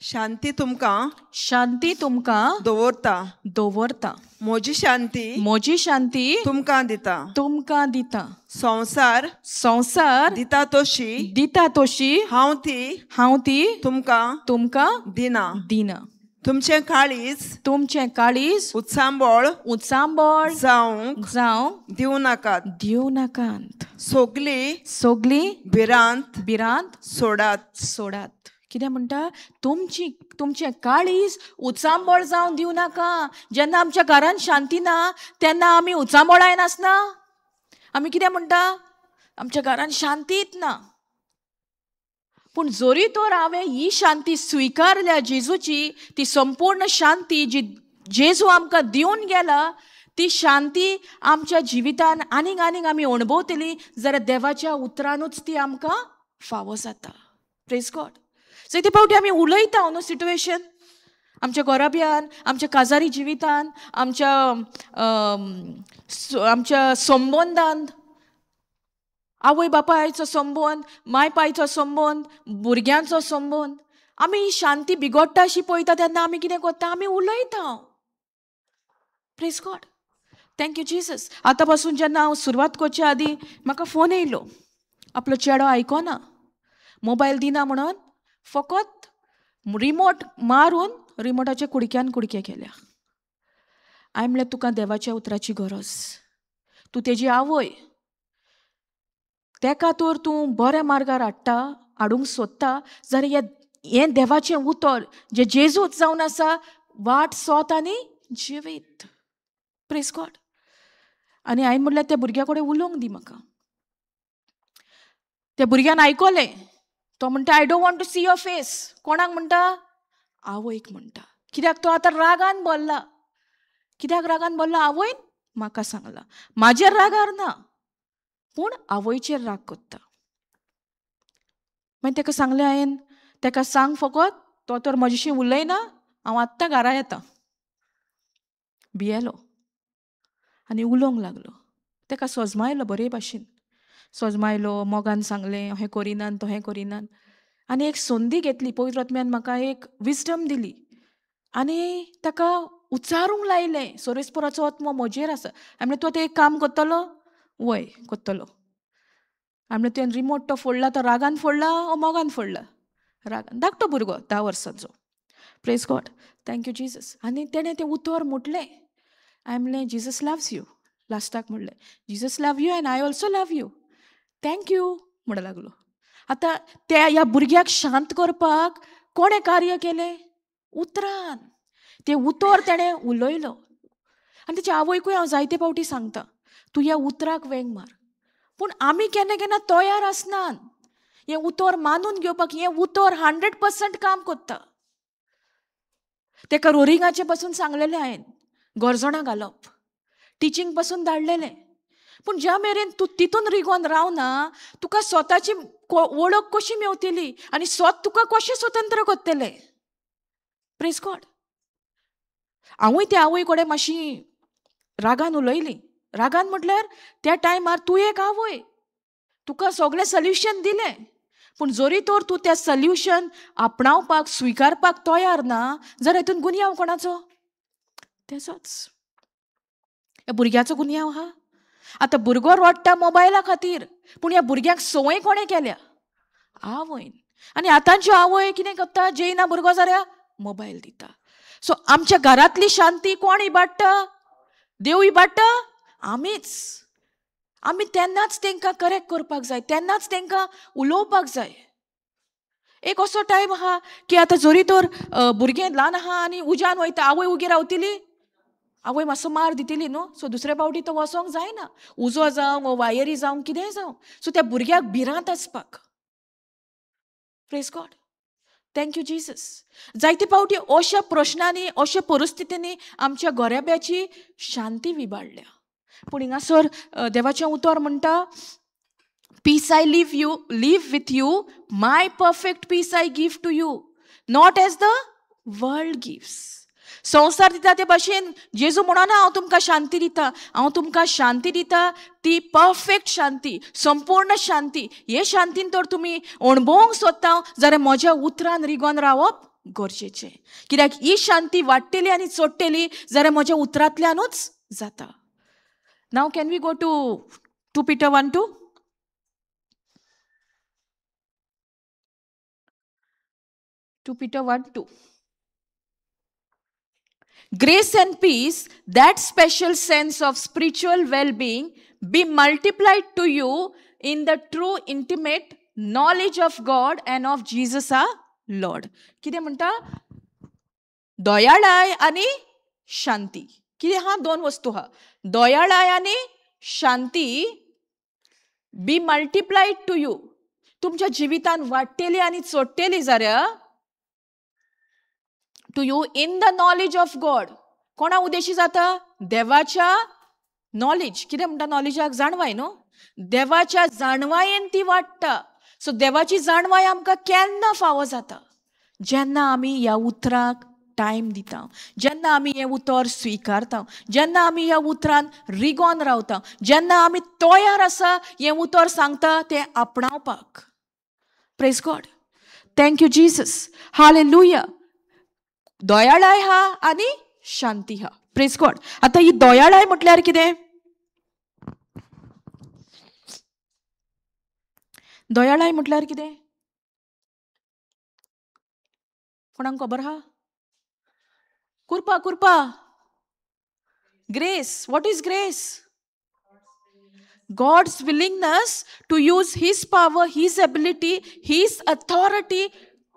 शांती तुमकां, शांती तुमकां दवरता, दवरता. म्हजी शांती, म्हजी शांती तुमकां दिता, तुमकां दिता. संवसार, संवसार दिता तशी, दिता तशी हांव ती, हांव ती तुमकां, तुमकां दिना, दिना. तुमचें काळीज, तुमचें काळीज उचांबळ, उचांबळ जावंक, जावंक दिवं नाकात, दिवं नाकात. सगली, सगली भिरांत, भिरांत सोडात, सोडात. कितें म्हणटा? तुमची, तुमचें काळीज उचांबळ जावन दिवं नाका. जेन्ना आमच्या घरान शांती ना तेन्ना आमी उचांबळाय नासना. आमी कितें म्हणटा? आमच्या घरान शांतीच ना. पूण जरी तर हांवें ही शांती स्विकारल्या जेजूची, ती संपूर्ण शांती जी जेजू आमकां दिवन गेला, ती शांती आमच्या जिवितान आनीक आनीक आमी अणभवतली जाल्यार देवाच्या उतरानूच ती आमकां फावो जाता. Praise God. जायते फावटी आमी उलयता न्हू सिट्युएशन आमच्या घराब्यान, आमच्या काजारी जिवितान, आमच्या आमच्या संबंदान, आवय बापायचो संबंद, माय पायचो संबंद, भुरग्यांचो संबंद, आमी शांती बिगडटा अशी पळयता तेन्ना आमी कितें करता? आमी उलयता. Praise God. Thank you Jesus. आतां पासून जेन्ना हांव सुरवात करचे आदीं म्हाका फोन येयलो, आपलो चेडो आयकना, मोबायल दिना म्हणून फकत रिमोट मारून रिमोटाचे कुडक्यान कुडके केल्या. हांवें म्हणलें तुका देवाच्या उतराची गरज, तूं तेजी आवय, तेका तर तूं बऱ्या मार्गार हाडटा, हाडूंक सोदता जाल्यार हें देवाचें उतर जें जेजूच जावन आसा, वाट सोत आनी जिवीत. Praise God. आनी हांवें म्हणलें त्या भुरग्या कडेन उलोवंक दी म्हाका. त्या भुरग्यान आयकलें. तो म्हणटा I don't want to see your face. कोणाक म्हणटा? आवयक म्हणटा. कित्याक तो आतां रागान बोल्ला. कित्याक रागान बोल्ला? आवयन म्हाका सांगला. म्हाजेर रागार ना, पूण आवयचेर राग करता. मागीर ताका सांगलें हांवें, ताका सांग फकत तो तर म्हजेशी उलयना, हांव आत्तां घरा येता. भियेलो आनी उलोवंक लागलो. ताका सोजमायलो बरे भाशेन, सोजमायलो, मोगान सांगलें अहें करिनान तहें करिनान, आनी एक संदी घेतली. पवित्र आत्म्यान म्हाका एक विजडम दिली आनी ताका उच्चारूंक लायलें, सोरेस्पराचो आत्मो म्हजेर आसा. हांवें म्हणलें तूं आतां एक काम करतलो? वय करतलो. हांवें म्हणलें तुवें रिमोट तो फोडला तो रागान फोडला ओ मोगान फोडला? रागान. धाकटो भुरगो 10 वर्सांचो. Praise God, thank you Jesus. आनी तेणें तें उतर म्हटलें. हांवें म्हणलें जीजस लव्स you. लास्टाक म्हणलें Jesus love you and I also love you, thank you म्हणूंक लागलो. आतां त्या ह्या भुरग्याक शांत करपाक कोणें कार्य केलें? उतरान. तें उतर तेणें उलयलो. आनी तेच्या आवयकूय हांव जायते फावटी सांगता, तूं ह्या उतराक वेंग मार. पूण आमी केन्ना केन्ना तयार आसनात हें उतर मानून घेवपाक. हें उतर 100% काम करता. तेका रोरिंगाचें पासून सांगलेलें हांवें, गरजणां घालप, टिचींग पासून धाडलेलें. पूण ज्या मेरेन तूं तितून रिगोन रावना, तुका स्वताची वळख कशी मेवतली आनी स्वत तुका कशें स्वतंत्र करतलें? Praise God. हांवूय त्या आवय कडेन मातशी रागान उलयली. रागान म्हटल्यार त्या टायमार तूं एक आवय, तुका सगळें सोल्युशन दिलें, पूण जरी तर तूं त्या सोल्युशन आपणावपाक स्विकारपाक तयार ना जाल्यार हितून गुन्यांव कोणाचो? तेजोच, ह्या भुरग्याचो गुन्यांव आहा. आतां भुरगो रडटा मोबायला खातीर, पूण ह्या भुरग्यांक संवय कोणें केल्या? आवयन. आनी आतांच्यो आवय कितें करता? जेयना भुरगो जाल्यार मोबायल दिता. सो आमच्या घरांतली शांती कोण इबाडटा? देव इबाडटा? आमीच. आमी तेन्नाच तांकां करेक्ट करपाक जाय, तेन्नाच तांकां उलोवपाक जाय. एक असो टायम आहा की आतां जरी तर भुरगें ल्हान आहा आनी उज्यान वयता, आवय उगी रावतली? आवय मातसो मार दितली न्हू. सो दुसरे फावटी तो वचोंक जायना, उजो जावं वो वायरी जावं कितेंय जावं. सो त्या भुरग्याक भिरांत आसपाक. Praise God, thank you Jesus. जायते फावटी अशा प्रश्नांनी अशा परिस्थितींनी आमच्या गोरेब्याची शांती विबाडल्या. पूण हिंगासर देवाचें उतर म्हणटा, peace I leave you, leave with you, my perfect peace I give to you, not as the world gives. संवसार दिता ते भाशेन जेजू म्हणना हांव तुमकां शांती दिता, हांव तुमकां शांती दिता ती परफेक्ट शांती, संपूर्ण शांती. हे शांतीन तर तुमी अणभवूंक सोदता जाल्यार म्हज्या उतरान रिगोन रावप गरजेचें, कित्याक ही शांती वाडटली आनी चडटली जाल्यार म्हज्या उतरांतल्यानूच जाता. Now can we go to 2 Peter 1:2? 2 Peter 1:2. Grace and peace, that special sense of spiritual well-being, be multiplied to you in the true intimate knowledge of God and of Jesus our Lord. कितें म्हणटा? दयाळाय आनी शांती. कितें हा? दोन वस्तू हा, दयाळाय आनी शांती बी मल्टिप्लायड टू you. तुमच्या जिवितान वाडटली आनी चडटली जाल्यार to you in the knowledge of God. कोणा उद्देशी जाता? देवाच्या नॉलेज. कितें म्हणटा नॉलेजाक? जाणवाय न्हू. देवाच्या जाणवायेन ती वाडटा. सो देवाची जाणवाय आमकां केन्ना फावो जाता? जेन्ना आमी ह्या उतराक टायम दिता, जेन्ना आमी हें उतर स्विकारता, जेन्ना आमी ह्या उतरान रिगोन रावता, जेन्ना आमी तयार आसा हें उतर सांगता तें आपणावपाक. Praise God, thank you Jesus, hallelujah. दयाळाय हा आनी शांती हा. Praise God. आतां ही दयाळाय म्हटल्यार कितें? दयाळाय म्हटल्यार कितें? कोणाक खबर आहा? कृपा, कृपा, grace. What is grace? God's willingness to use his power, his ability, his authority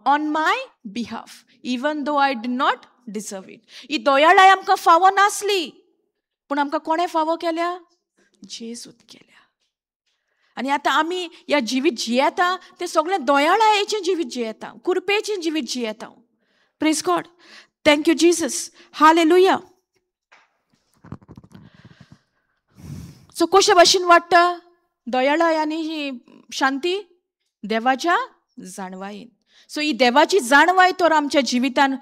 on my behalf, even though I did not deserve it. ही दयाळाय आमकां फावो नासली, पूण आमकां कोणें फावो केल्या? जेजून केल्या. आनी आतां आमी ह्या जिवीत जियेता तें सगळें दयाळायेचें जिवीत जियेता, कृपेचें जिवीत जियेता. Praise God, thank you Jesus, hallelujah. So कशे भाशेन वाडटा दयाळाय आनी शांती? देवाच्या जाणवायेन. सो ही देवाची जाणवाय तर आमच्या जिवितान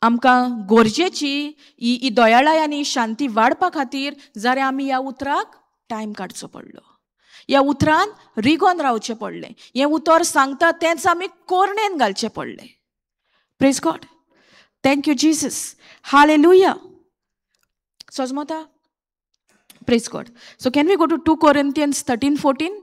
आमकां गरजेची. ही दयाळाय आनी शांती वाडपा खातीर जाल्यार आमी ह्या उतराक टायम काडचो पडलो, ह्या उतरान रिगोन रावचें पडलें, हें उतर सांगता तेंच आमी कोरणेन घालचें पडलें. Praise God. Thank you Jesus. Hallelujah. सजमता. Praise God. So can we go to 2 Corinthians 13:14?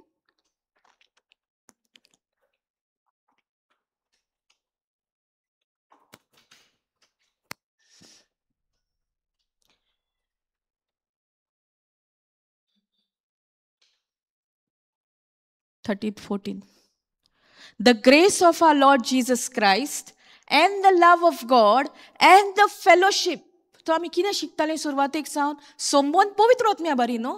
13:14. The grace of our Lord Jesus Christ and the love of God and the fellowship. तो आमी कितें शिकताले सुरवातेक सावन संबंद पवित्र आत्म्या बरी न्हू.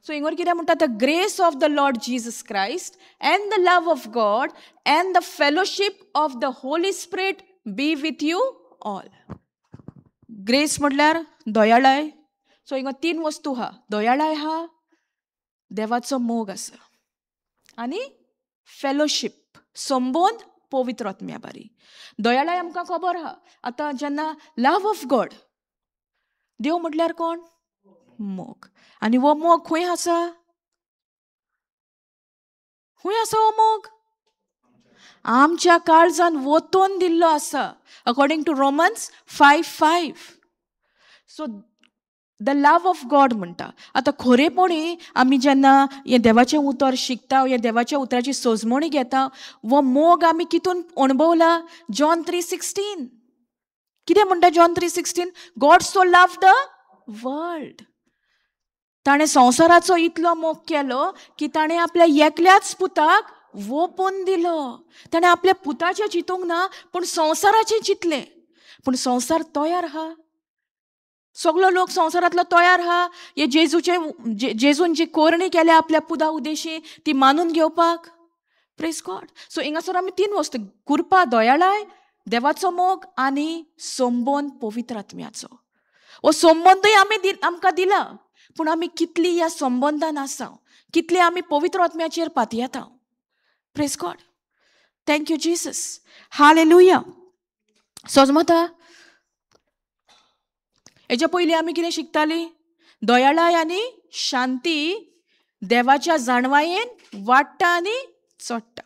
सो हिंगर कितें म्हणटा, the grace of the Lord Jesus Christ and the love of God and the fellowship of the Holy Spirit be with you all. Grace म्हटल्यार दयाळाय. सो हिंगा तीन वस्तू आहा, दयाळाय आहा, देवाचो मोग आसा आनी फेलोशीप संबंद पवित्र आत्म्या बारी. दयाळाय आमकां खबर आहा. आतां जेन्ना लव ऑफ गॉड, देव म्हटल्यार कोण? मोग. आनी हो मोग खंय आसा? खंय आसा हो मोग? आमच्या काळजान वतोन दिल्लो आसा, according to Romans 5:5. So the love of God म्हणटा. आतां खरेपणी आमी जेन्ना हें देवाचें उतर शिकता, हें देवाच्या उतराची सोजमणी घेता, हो मोग आमी कितून अणभवला? जॉन 3:16. कितें म्हणटा John 3:16? God so love the world. ताणें संवसाराचो इतलो मोग केलो की ताणें आपल्या एकल्याच पुताक वोपून दिलो. ताणें आपल्या पुताचें चिंतूंक ना, पूण संवसाराचें चिंतलें. पूण संवसार तयार आहा, सगलो लोक संवसारांतलो तयार आहा हे जेजूचे, जेजून जी कोरणी केल्या आपल्या पुता उदेशी ती मानून घेवपाक. Praise God. सो हिंगासर आमी तीन वस्तू, कृपा, दयाळाय, देवाचो मोग आनी संबंद पवित्र आत्म्याचो. हो संबंदूय आमी आमकां दिला, पूण आमी कितली ह्या संबंदान आसा, कितली आमी पवित्र आत्म्याचेर पातयेता. Praise God. Thank you Jesus. Hallelujah. सजमता. हेच्या पयलीं आमी कितें शिकतालीं? दयाळाय आनी शांती देवाच्या जाणवायेन वाडटा आनी चडटा.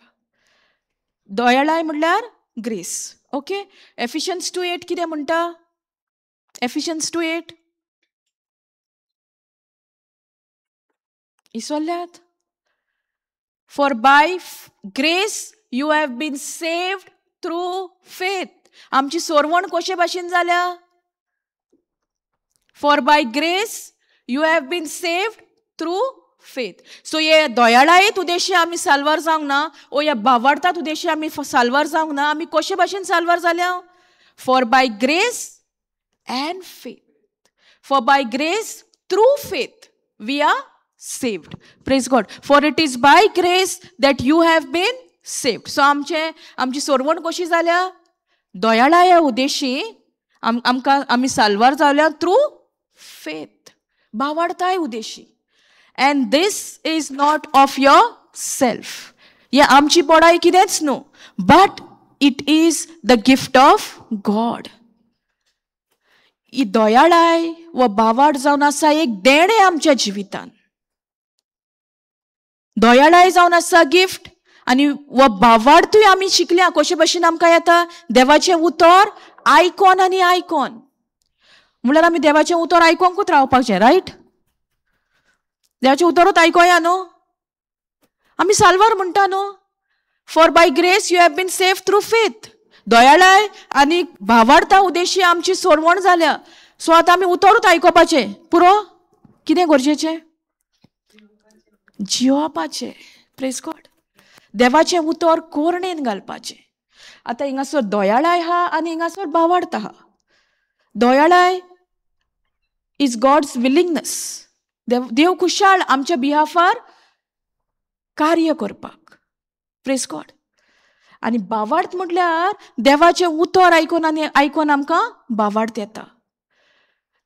दयाळाय म्हणल्यार ग्रेस. ओके. एफिशियन्स 2:8 कितें म्हणटा? एफिशियन्स 2:8 इसोल्यात. For by grace you have been saved through faith. आमची सोरवण कशे भाशेन जाल्या? For by grace you have been saved through faith. So हे दयाळाय तुदेशी आमी साल्वार जावंक ना, ओ ह्या भावार्था तुदेशी आमी साल्वार जावंक ना. आमी कशे भाशेन साल्वार जाल्या? For by grace and faith. For by grace through faith we are saved. Praise God. For it is by grace that you have been saved. So आमचे आमची सोरवण कशी जाल्या? दयाळाया उद्देशी आमकां आमी साल्वार जाल्या थ्रू फेथ, भावार्थाय उद्देशी. And this is not of your self. हे आमची बडाय कितेंच न्हू, but it is the gift of God. ही दयाळाय व भावार्थ जावन आसा एक देणें आमच्या जिवितान. दयाळाय जावन आसा गिफ्ट आनी व भावार्थूय आमी शिकल्या. कशे भशेन आमकां येता? देवाचें उतर आयकोन आनी आयकोन. म्हणल्यार आमी देवाचें उतर आयकोंकूच रावपाचें, रायट? देवाचें उतरूच आयकोया न्हू, आमी साल्वार म्हणटा न्हू. For by grace you have been save through faith. दयाळाय आनी भावार्था उद्देशी आमची सोरवण जाल्या. सो आतां आमी उतरूच आयकोपाचें पुरो. कितें गरजेचें? जियोपाचें. Praise God. देवाचें उतर कोरणेन घालपाचें. आतां हिंगासर दयाळाय आहा आनी हिंगासर भावार्थ आहा. दयाळाय is God's willingness. देव खुशाल आमच्या बिहाफार कार्य करपाक. Praise God. आनी भावार्थ म्हटल्यार देवाचें उतर आयकून आनी आयकून आमकां भावार्थ येता.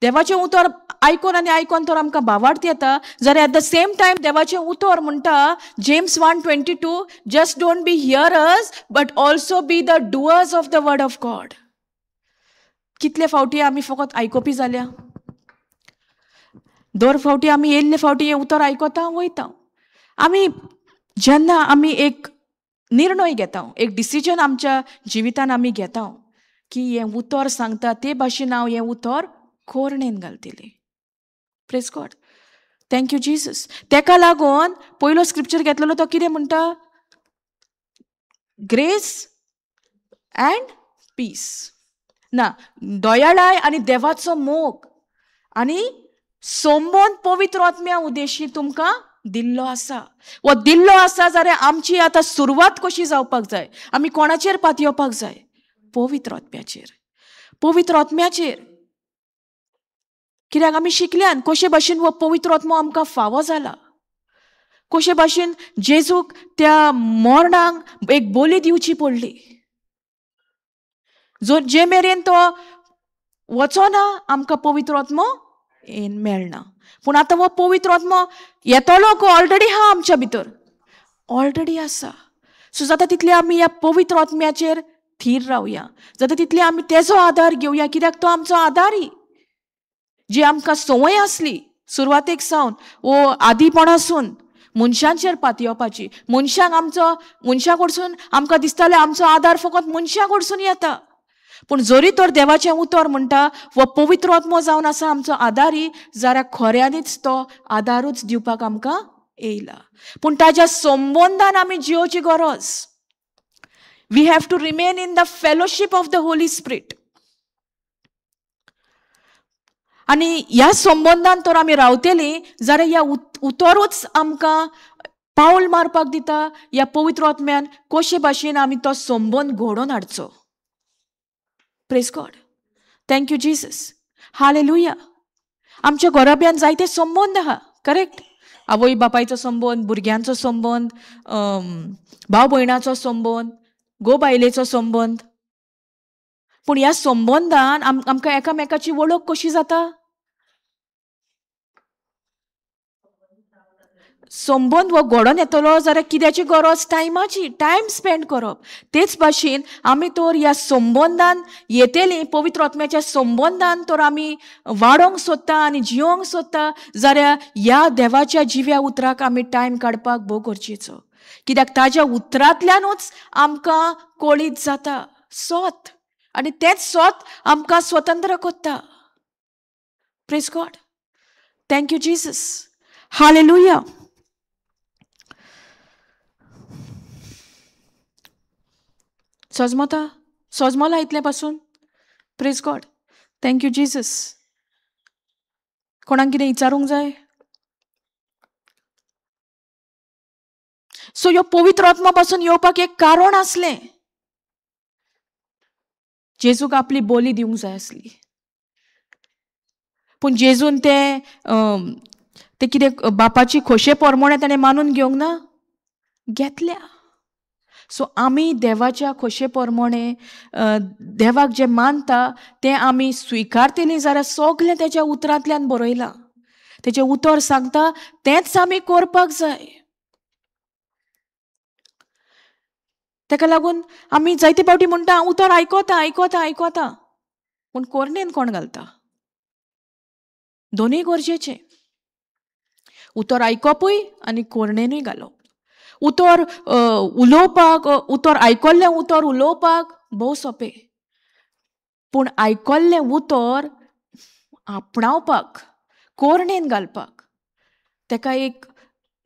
देवाचें उतर आयकून आनी आयकून तर आमकां भावार्थ येता. जाल्यार एट the same time देवाचें उतर म्हणटा James 1:22, just don't be hearers but also be the doers of the word of God. कितले फावटी आमी फकत आयकोपी जाल्या. दर फावटी आमी येयल्ले फावटी हें उतर आयकता वयता. आमी जेन्ना आमी एक निर्णय घेता, एक डिसिजन आमच्या जिवितान आमी घेता की हें उतर सांगता ते भाशेन हांव हें उतर कोरणेन घालतलें. Praise God, thank you Jesus. तेका लागून पयलो स्क्रिप्चर घेतलेलो तो कितें म्हणटा? ग्रेस अँड पीस ना, दयाळाय आनी देवाचो मोग आनी संबंद पवित्र आत्म्या उद्देशी तुमकां दिल्लो आसा. वो दिल्लो आसा जाल्यार आमची आतां सुरवात कशी जावपाक जाय? आमी कोणाचेर पातयेवपाक जाय? पवित्र आत्म्याचेर. पवित्र आत्म्याचेर. कित्याक आमी शिकल्यान कशे भाशेन हो पवित्र आत्मो आमकां फावो जाला, कशे भाशेन जेजूक त्या मरणाक एक बोली दिवची पडली. जो जे मेरेन तो वचोना आमकां पवित्र आत्मो मेळना. पूण आतां हो पवित्र आत्मो येतलो को ऑलरेडी हा आमच्या भितर, ऑलरेडी आसा. सो जाता तितले आमी ह्या पवित्र आत्म्याचेर थीर रावया, जाता तितले आमी तेजो आदार घेवया, कित्याक तो आमचो आदारी. जी आमकां संवय आसली सुरवातेक सावन वो आदीपणासून मनशांचेर पातयेवपाची, मनशांक आमचो मनशां कडसून आमकां दिसतालें आमचो आदार फकत मनशां कडसून येता. पूण जरी तर देवाचें उतर म्हणटा हो पवित्र आत्मो जावन आसा आमचो आदारी, जाल्यार खऱ्यांनीच तो आदारूच दिवपाक आमकां येयला. पूण ताज्या संबंदान आमी जियोवची गरज. We have to remain in the fellowship of the Holy Spirit. आनी ह्या संबंदान तर आमी रावतलीं जाल्यार ह्या उतरूच आमकां पावल मारपाक दिता. ह्या पवित्र आत्म्यान कशे भाशेन आमी तो संबंद घडोवन हाडचो. Praise God, thank you Jesus, hallelujah. आमच्या घराब्यान जायते संबंद आहा, करेक्ट? आवय बापायचो संबंद, भुरग्यांचो संबंद, भाव भयणाचो संबंद, घोव बायलेचो संबंद. पूण ह्या संबंदान आमकां एकामेकाची वळख कशी जाता? संबंद हो घडोवन येतलो जाल्यार कित्याची गरज? टायमाची, टायम स्पेंड करप. तेच भाशेन आमी तर ह्या संबंदान येतली, पवित्र आत्म्याच्या संबंदान तर आमी वाडोवंक सोदता आनी जियोंक सोदता जाल्यार ह्या देवाच्या जिव्या उतराक आमी टायम काडपाक भोव गरजेचो. कित्याक ताज्या उतरांतल्यानूच आमकां कळीत जाता सोत, आनी तेंच सोत आमकां स्वतंत्र करता. Praise God, thank you Jesus, hallelujah. सजमता सजमला इतलें पासून? Praise God, thank you Jesus. कोणाक कितें विचारूंक जाय? सो ह्यो पवित्र आत्मा पासून येवपाक एक कारण आसलें. जेजूक आपली बोली दिवंक जाय आसली. पूण जेजून ते ते कितें बापाची खोशे परमोणे ताणें मानून घेवंक ना, घेतल्या. सो आमी देवाच्या खोशे परमोणे देवाक जें मानता तें आमी स्विकारतलीं जाल्यार सगळें तेज्या उतरांतल्यान बरयलां, तेजें उतर सांगता तेंच आमी करपाक जाय. तेका लागून आमी जायते फावटी म्हणटा उतर आयकता आयकता आयकता, पूण कोरणेन कोण घालता? दोनूय गरजेचें, उतर आयकपूय आनी कोरणेनूय घालप. उतर उलोवपाक, उतर आयकल्लें उतर उलोवपाक भोव सोंपें, पूण आयकल्लें उतर आपणावपाक, कोरणेन घालपाक तेका एक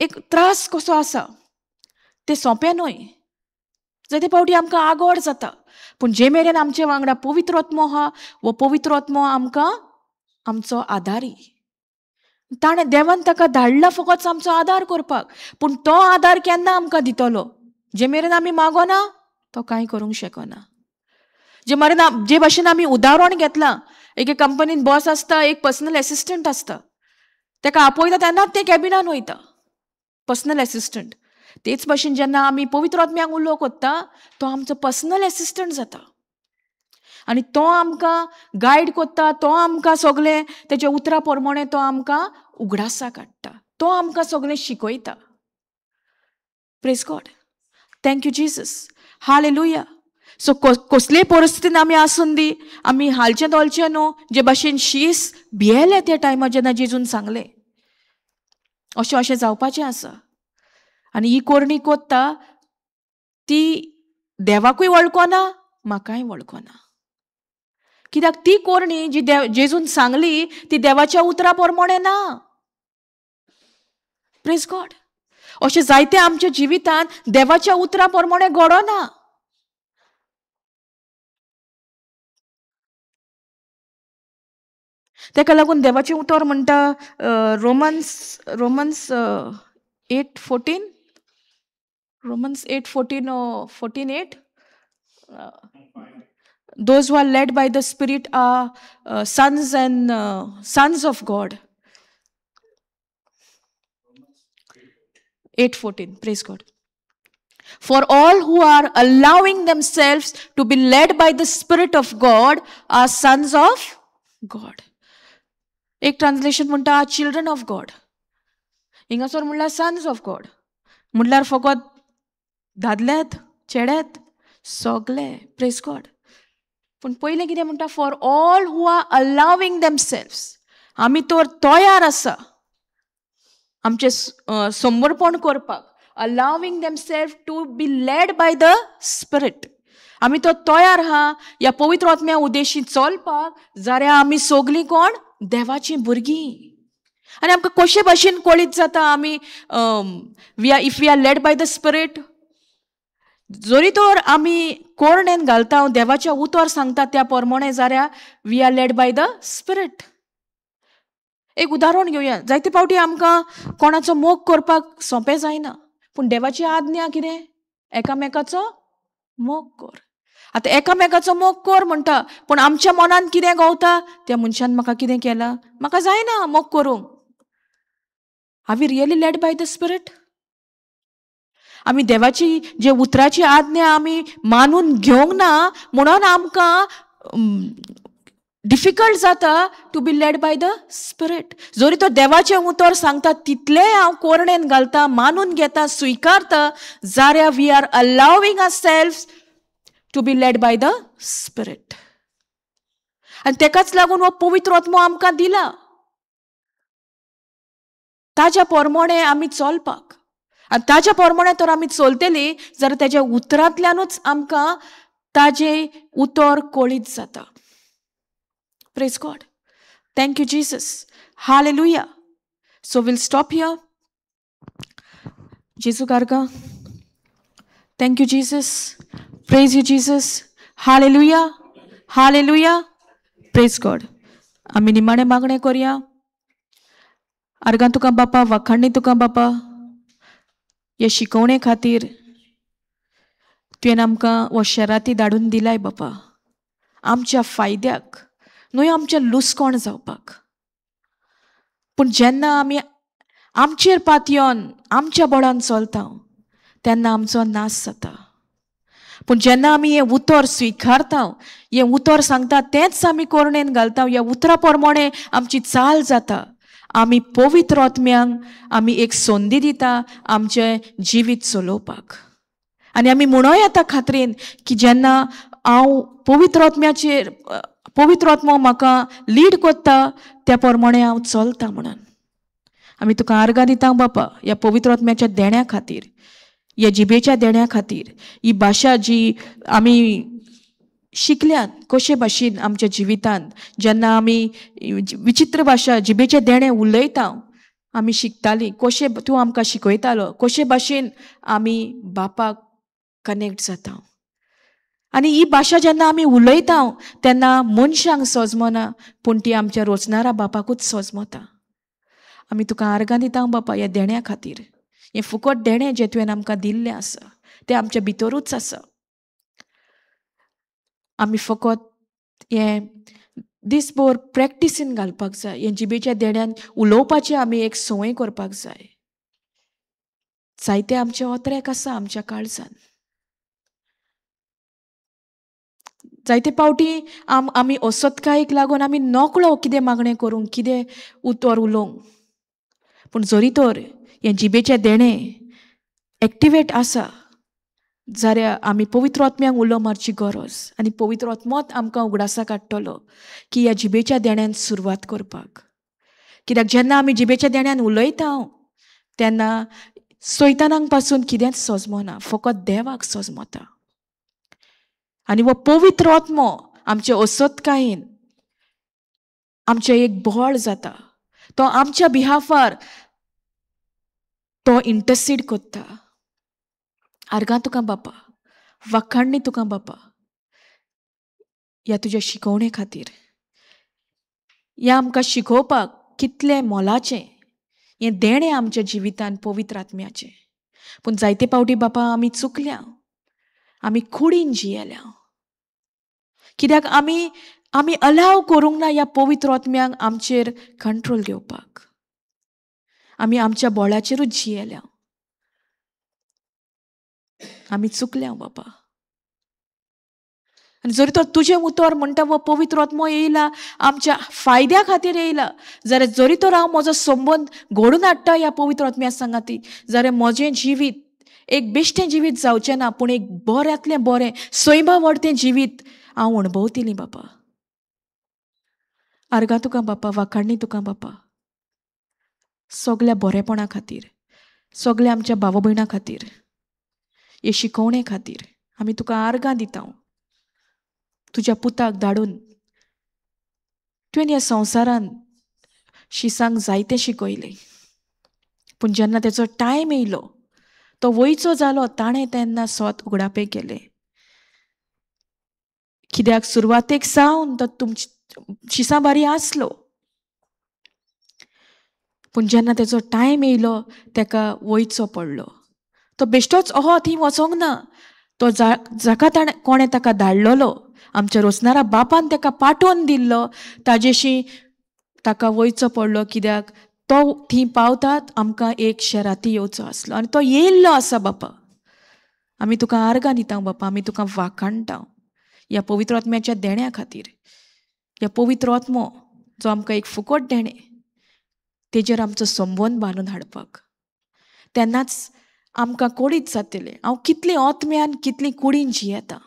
एक त्रास कसो आसा, तें सोंपें न्हय. जायते फावटी आमकां आगोड जाता, पूण जे मेरेन आमचे वांगडा पवित्र आत्मो आहा, हो पवित्र आत्मो आमकां आमचो आदारी. ताणें देवान ताका धाडला फकत आमचो आदार करपाक, पूण तो आदार केन्ना आमकां दितलो? जे मेरेन आमी मागोना तो कांय करूंक शकना. जे मेरेन जे भाशेन आमी उदाहरण घेतलां, एके कंपनीन बॉस आसता, एक पर्सनल एसिस्टंट आसता, ताका आपयता तेन्नाच ते कॅबिनान वयता पर्सनल एसिस्टंट. तेच भाशेन जेन्ना आमी पवित्र आत्म्याक उलो कोत्ता तो आमचो पर्सनल एसिस्टंट जाता आनी तो आमकां गायड कोत्ता, तो आमकां सगळें तेच्या उतरा प्रमाणे तो आमकां उगडासा काडटा, तो आमकां सगळें शिकयता. Praise God, thank you Jesus, hallelujah. So कसलेय परिस्थितीन आमी आसून दी, आमी हालचें धोलचें न्हू. जे भाशेन शीस भियेले त्या टायमार जेन्ना जेजून सांगलें, अशें अशें जावपाचें आसा. आनी ही कोरणी कोत्ता ती देवाकूय वळखना, म्हाकाय वळखना. कित्याक ती कोरणी जी जेजून सांगली ती देवाच्या उतरा प्रमाणे ना. Praise God. अशें जायते आमच्या जिवितांत देवाच्या उतरा प्रमाणे घडना. तेका लागून देवाचें उतर म्हणटा Romans Romans 8:14, Romans 8:14 14:8, those who are led by the Spirit are sons and sons of God. 8:14, praise God. For all who are allowing themselves to be led by the Spirit of God are sons of God. एक ट्रान्सलेशन म्हणटा चिल्ड्रन ऑफ गॉड, हिंगासर म्हणल्यार सन्स ऑफ गॉड. म्हणल्यार फकत दादल्यात चेड्यात सगले. Praise God. पूण पयलें कितें म्हणटा, for all who are allowing themselves. आमी तर तयार आसा आमचें समर्पण करपाक, allowing themselves to be led by the Spirit. आमी तो तयार आहा ह्या पवित्र आत्म्या उद्देशी चलपाक, जाल्यार आमी सगलीं कोण देवाचीं भुरगीं. आनी आमकां कशे भाशेन कळीत जाता आमी we are if we are led by the Spirit. जरी तर आमी कोरणेन घालता देवाच्या उतर सांगता त्या प्रमाणे जाल्यार we are led by the Spirit. एक उदाहरण घेवया. जायते फावटी आमकां कोणाचो मोग करपाक सोंपें जायना, पूण देवाची आज्ञा कितें, एकामेकाचो मोग कर. आतां एकामेकाचो मोग कर म्हणटा, पूण आमच्या मनान कितें गावता, त्या मनशान म्हाका कितें केलां, म्हाका जायना मोग करूंक. Are we really led by the Spirit? आमी देवाची जे उतराची आज्ञा आमी मानून घेवंक ना म्हणून आमकां डिफिकल्ट जाता to be led by the Spirit. जरी तो देवाचें उतर सांगता तितलें हांव कोरणेन घालता, मानून घेता, स्विकारता, जाल्यार we are allowing ourselves to be led by the Spirit. आनी तेकाच लागून हो पवित्र आत्मो आमकां दिला, ताज्या प्रमाणे आमी चलपाक. आनी ताज्या प्रमाणे तर आमी चलतली जाल्यार ताज्या उतरांतल्यानूच आमकां ताजें उतर कळीत जाता. Praise God. Thank you Jesus. Hallelujah. So we'll stop here. जेजू कारका. Thank you Jesus. Praise you Jesus. Hallelujah. Hallelujah. Praise God. आमी निमाणें मागणें करया. आर्गां तुका बापा, वाखाणणी तुका बापा, हे शिकवणे खातीर तुवें आमकां हो शेराती धाडून दिलाय बापा, आमच्या फायद्याक न्हय, आमचें लुसकोण जावपाक. पूण जेन्ना आमी आमचेर पातयेवन आमच्या बळान चलता तेन्ना आमचो नाश जाता. पूण जेन्ना आमी हें उतर स्विकारता, हें उतर सांगता तेंच आमी कोरणेन घालता, ह्या उतरा प्रमाणे आमची चाल जाता. आमी पवित्र आत्म्यांक आमी एक संदी दिता आमचें जिवीत चलोवपाक. आनी आमी म्हणूं येता खात्रीन की जेन्ना हांव पवित्र आत्म्याचेर, पवित्र आत्मो म्हाका लीड करता त्या प्रमाणे हांव चलता म्हणून. आमी तुका आर्गां दिता बापा ह्या पवित्र आत्म्याच्या देण्या खातीर, ह्या जिबेच्या देण्या खातीर, ही भाशा जी आमी शिकल्यात कशे भाशेन आमच्या जिवितांत जेन्ना आमी विचित्र भाशा जिबेचे देणें उलयता आमी शिकतालीं, कशें तूं आमकां शिकयतालो, कशे भाशेन आमी बापाक कनेक्ट जाता. आनी ही भाशा जेन्ना आमी उलयता तेन्ना मनशांक सोजमना, पूण ती आमच्या रोचणारा बापाकूच सोजमता. आमी तुका आर्गां दिता बापा ह्या देण्या खातीर, हें फुकट देणें जें तुवें आमकां दिल्लें आसा तें आमच्या भितरूच आसा. आमी फकत हें दीसभर प्रॅक्टिसीन घालपाक जाय, हें जिबेच्या देण्यान उलोवपाचें आमी एक संवय करपाक जाय. जायते आमचे ओतरेक आसा आमच्या काळजान. जायते पावटी आमी असतकायेक लागून आमी नकळो कितें मागणें करूंक, कितें उतर उलोवंक. पूण जरी तर हें जिबेचें देणें एक्टिवेट आसा जाल्यार आमी पवित्र आत्म्यांक उलो मारची गरज, आनी पवित्र आत्मोच आमकां उगडासा काडटलो की ह्या जिबेच्या देण्यान सुरवात करपाक. कित्याक जेन्ना आमी जिबेच्या देण्यान उलयता तेन्ना सैतानांक पासून कितेंच सोजमना, फकत देवाक सोजमता. आनी हो पवित्र आत्मो आमचे असतकायेन आमचें एक बळ जाता. तो आमच्या बिहाफार तो इंटरसीड करता. आर्गां तुका बापा, वाखाणणी तुका बापा, ह्या तुज्या शिकोवणे खातीर. ह्या आमकां शिकोवपाक कितलें मोलाचें हें देणें आमच्या जिवितान पवित्र आत्म्याचें. पूण जायते पावटी बापा आमी चुकल्या, आमी कुडीन जियेल्या, कित्याक आमी आमी अलाव करूंक ना ह्या पवित्र आत्म्यांक आमचेर कंट्रोल घेवपाक. आमी आमच्या बोळाचेरूच जियेल्या, आमी चुकल्या बापा. आनी जरी तर तुजें उतर म्हणटा हो पवित्र आत्मो येयला आमच्या फायद्या खातीर येयला, जाल्यार जरी तर हांव म्हजो संबंद घडून हाडटा ह्या पवित्र आत्म्या सांगाती, जाल्यार म्हजें जिवीत एक बेश्टें जिवीत जावचें ना, पूण एक बऱ्यांतलें बरें सैमा वरतें जिवीत हांव अणभवतलीं बापा. आर्गां तुका बापा, वाखाणणी तुका बापा, सगल्या बरेपणा खातीर, सगल्या आमच्या भाव भयणां खातीर, हे शिकोवणे खातीर आमी तुका आर्गां दिता. तुज्या पुताक धाडून तुवें ह्या संवसारान शिसांक जायतें शिकयलें, पूण जेन्ना तेचो टायम येयलो, तो वयचो जालो, ताणें तेन्ना सोत उगडापें केलें. कित्याक सुरवातेक सावन तो तुमची शिसां बारी आसलो, पूण जेन्ना तेचो टायम येयलो तेका वयचो पडलो. तो बेश्टोच अहो थंय वचोंक ना, तो जाका ताणें कोणें ताका धाडलेलो, आमच्या रोसनारा बापान ताका पाठोवन दिल्लो, ताजेशी ताका वयचो पडलो. कित्याक तो थंय पावतात आमकां एक शेराती येवचो आसलो आनी तो येयल्लो आसा बापा. आमी तुका आर्गां दिता बापा, आमी तुका वाखाणटा ह्या पवित्र आत्म्याच्या देण्या खातीर. ह्या पवित्र आत्मो जो आमकां एक फुकट देणें, तेजेर आमचो संबंद बांदून हाडपाक, तेन्नाच आमकां कोडीत जातलें हांव कितली आत्म्यान कितली कुडीन जियेता.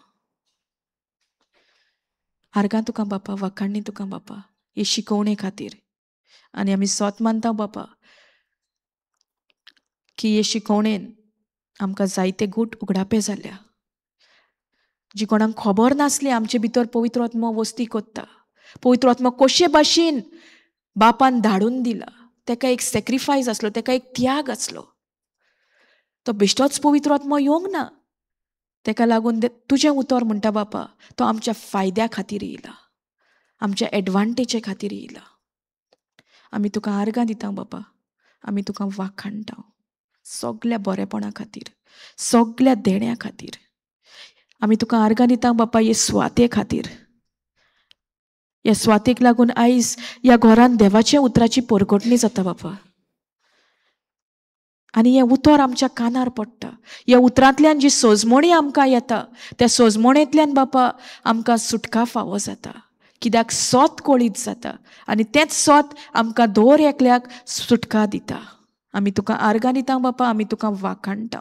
आर्गां तुका बापा, वाखाणणी तुका बापा हे शिकोवणे खातीर. आनी आमी सोत मानता बापा की हे शिकोवणेन आमकां जायते गूट उगडापे जाल्या, जी कोणाक खबर नासली आमचे भितर पवित्र आत्मो वस्ती कोत्ता. पवित्र आत्मो कशे भाशेन बापान धाडून दिला, तेका एक सॅक्रिफायस आसलो, तेका एक त्याग आसलो. तो बेश्टोच पवित्र आत्मो येवंक ना, तेका लागून तुजें उतर म्हणटा बापा, तो आमच्या फायद्या खातीर येयला, आमच्या एडवांटेजे खातीर येयला. आमी तुका आर्गां दिता बापा, आमी तुका वाखाणटा सगल्या बरेपणा खातीर, सगल्या देण्या खातीर. आमी तुका आर्गां दिता बापा हे सुवाते खातीर. ह्या सुवातेक लागून आयज ह्या घरान देवाच्या उतराची परगटणी जाता बापा, आनी हें उतर आमच्या कानार पडटा. ह्या उतरांतल्यान जी सोजमणी आमकां येता, त्या सोजमणेंतल्यान बापा आमकां सुटका फावो जाता. कित्याक सोत कोळीत जाता आनी तेंच सोत आमकां दर एकल्याक सुटका दिता. आमी तुका आर्गां दिता बापा, आमी तुका वाखाणटा.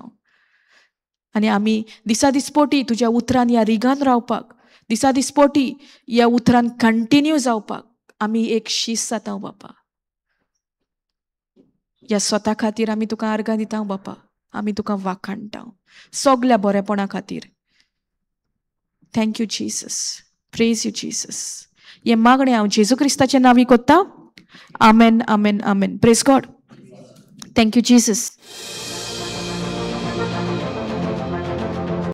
आनी आमी दिसा दिसपोटी तुज्या उतरान ह्या रिगान रावपाक, दिसा दिसपोटी ह्या उतरान कंटिन्यू जावपाक आमी एक शीस जाता बापा. ह्या स्वता खातीर आमी तुका आर्गां दिता बापा, आमी तुका वाखाणटा सगल्या बरेपणा खातीर. Thank you Jesus, praise you Jesus. हें मागणें हांव जेजू क्रिस्ताच्या नांवी कोत्ता. आमेन, आमेन, आमेन. Praise God. Thank you Jesus.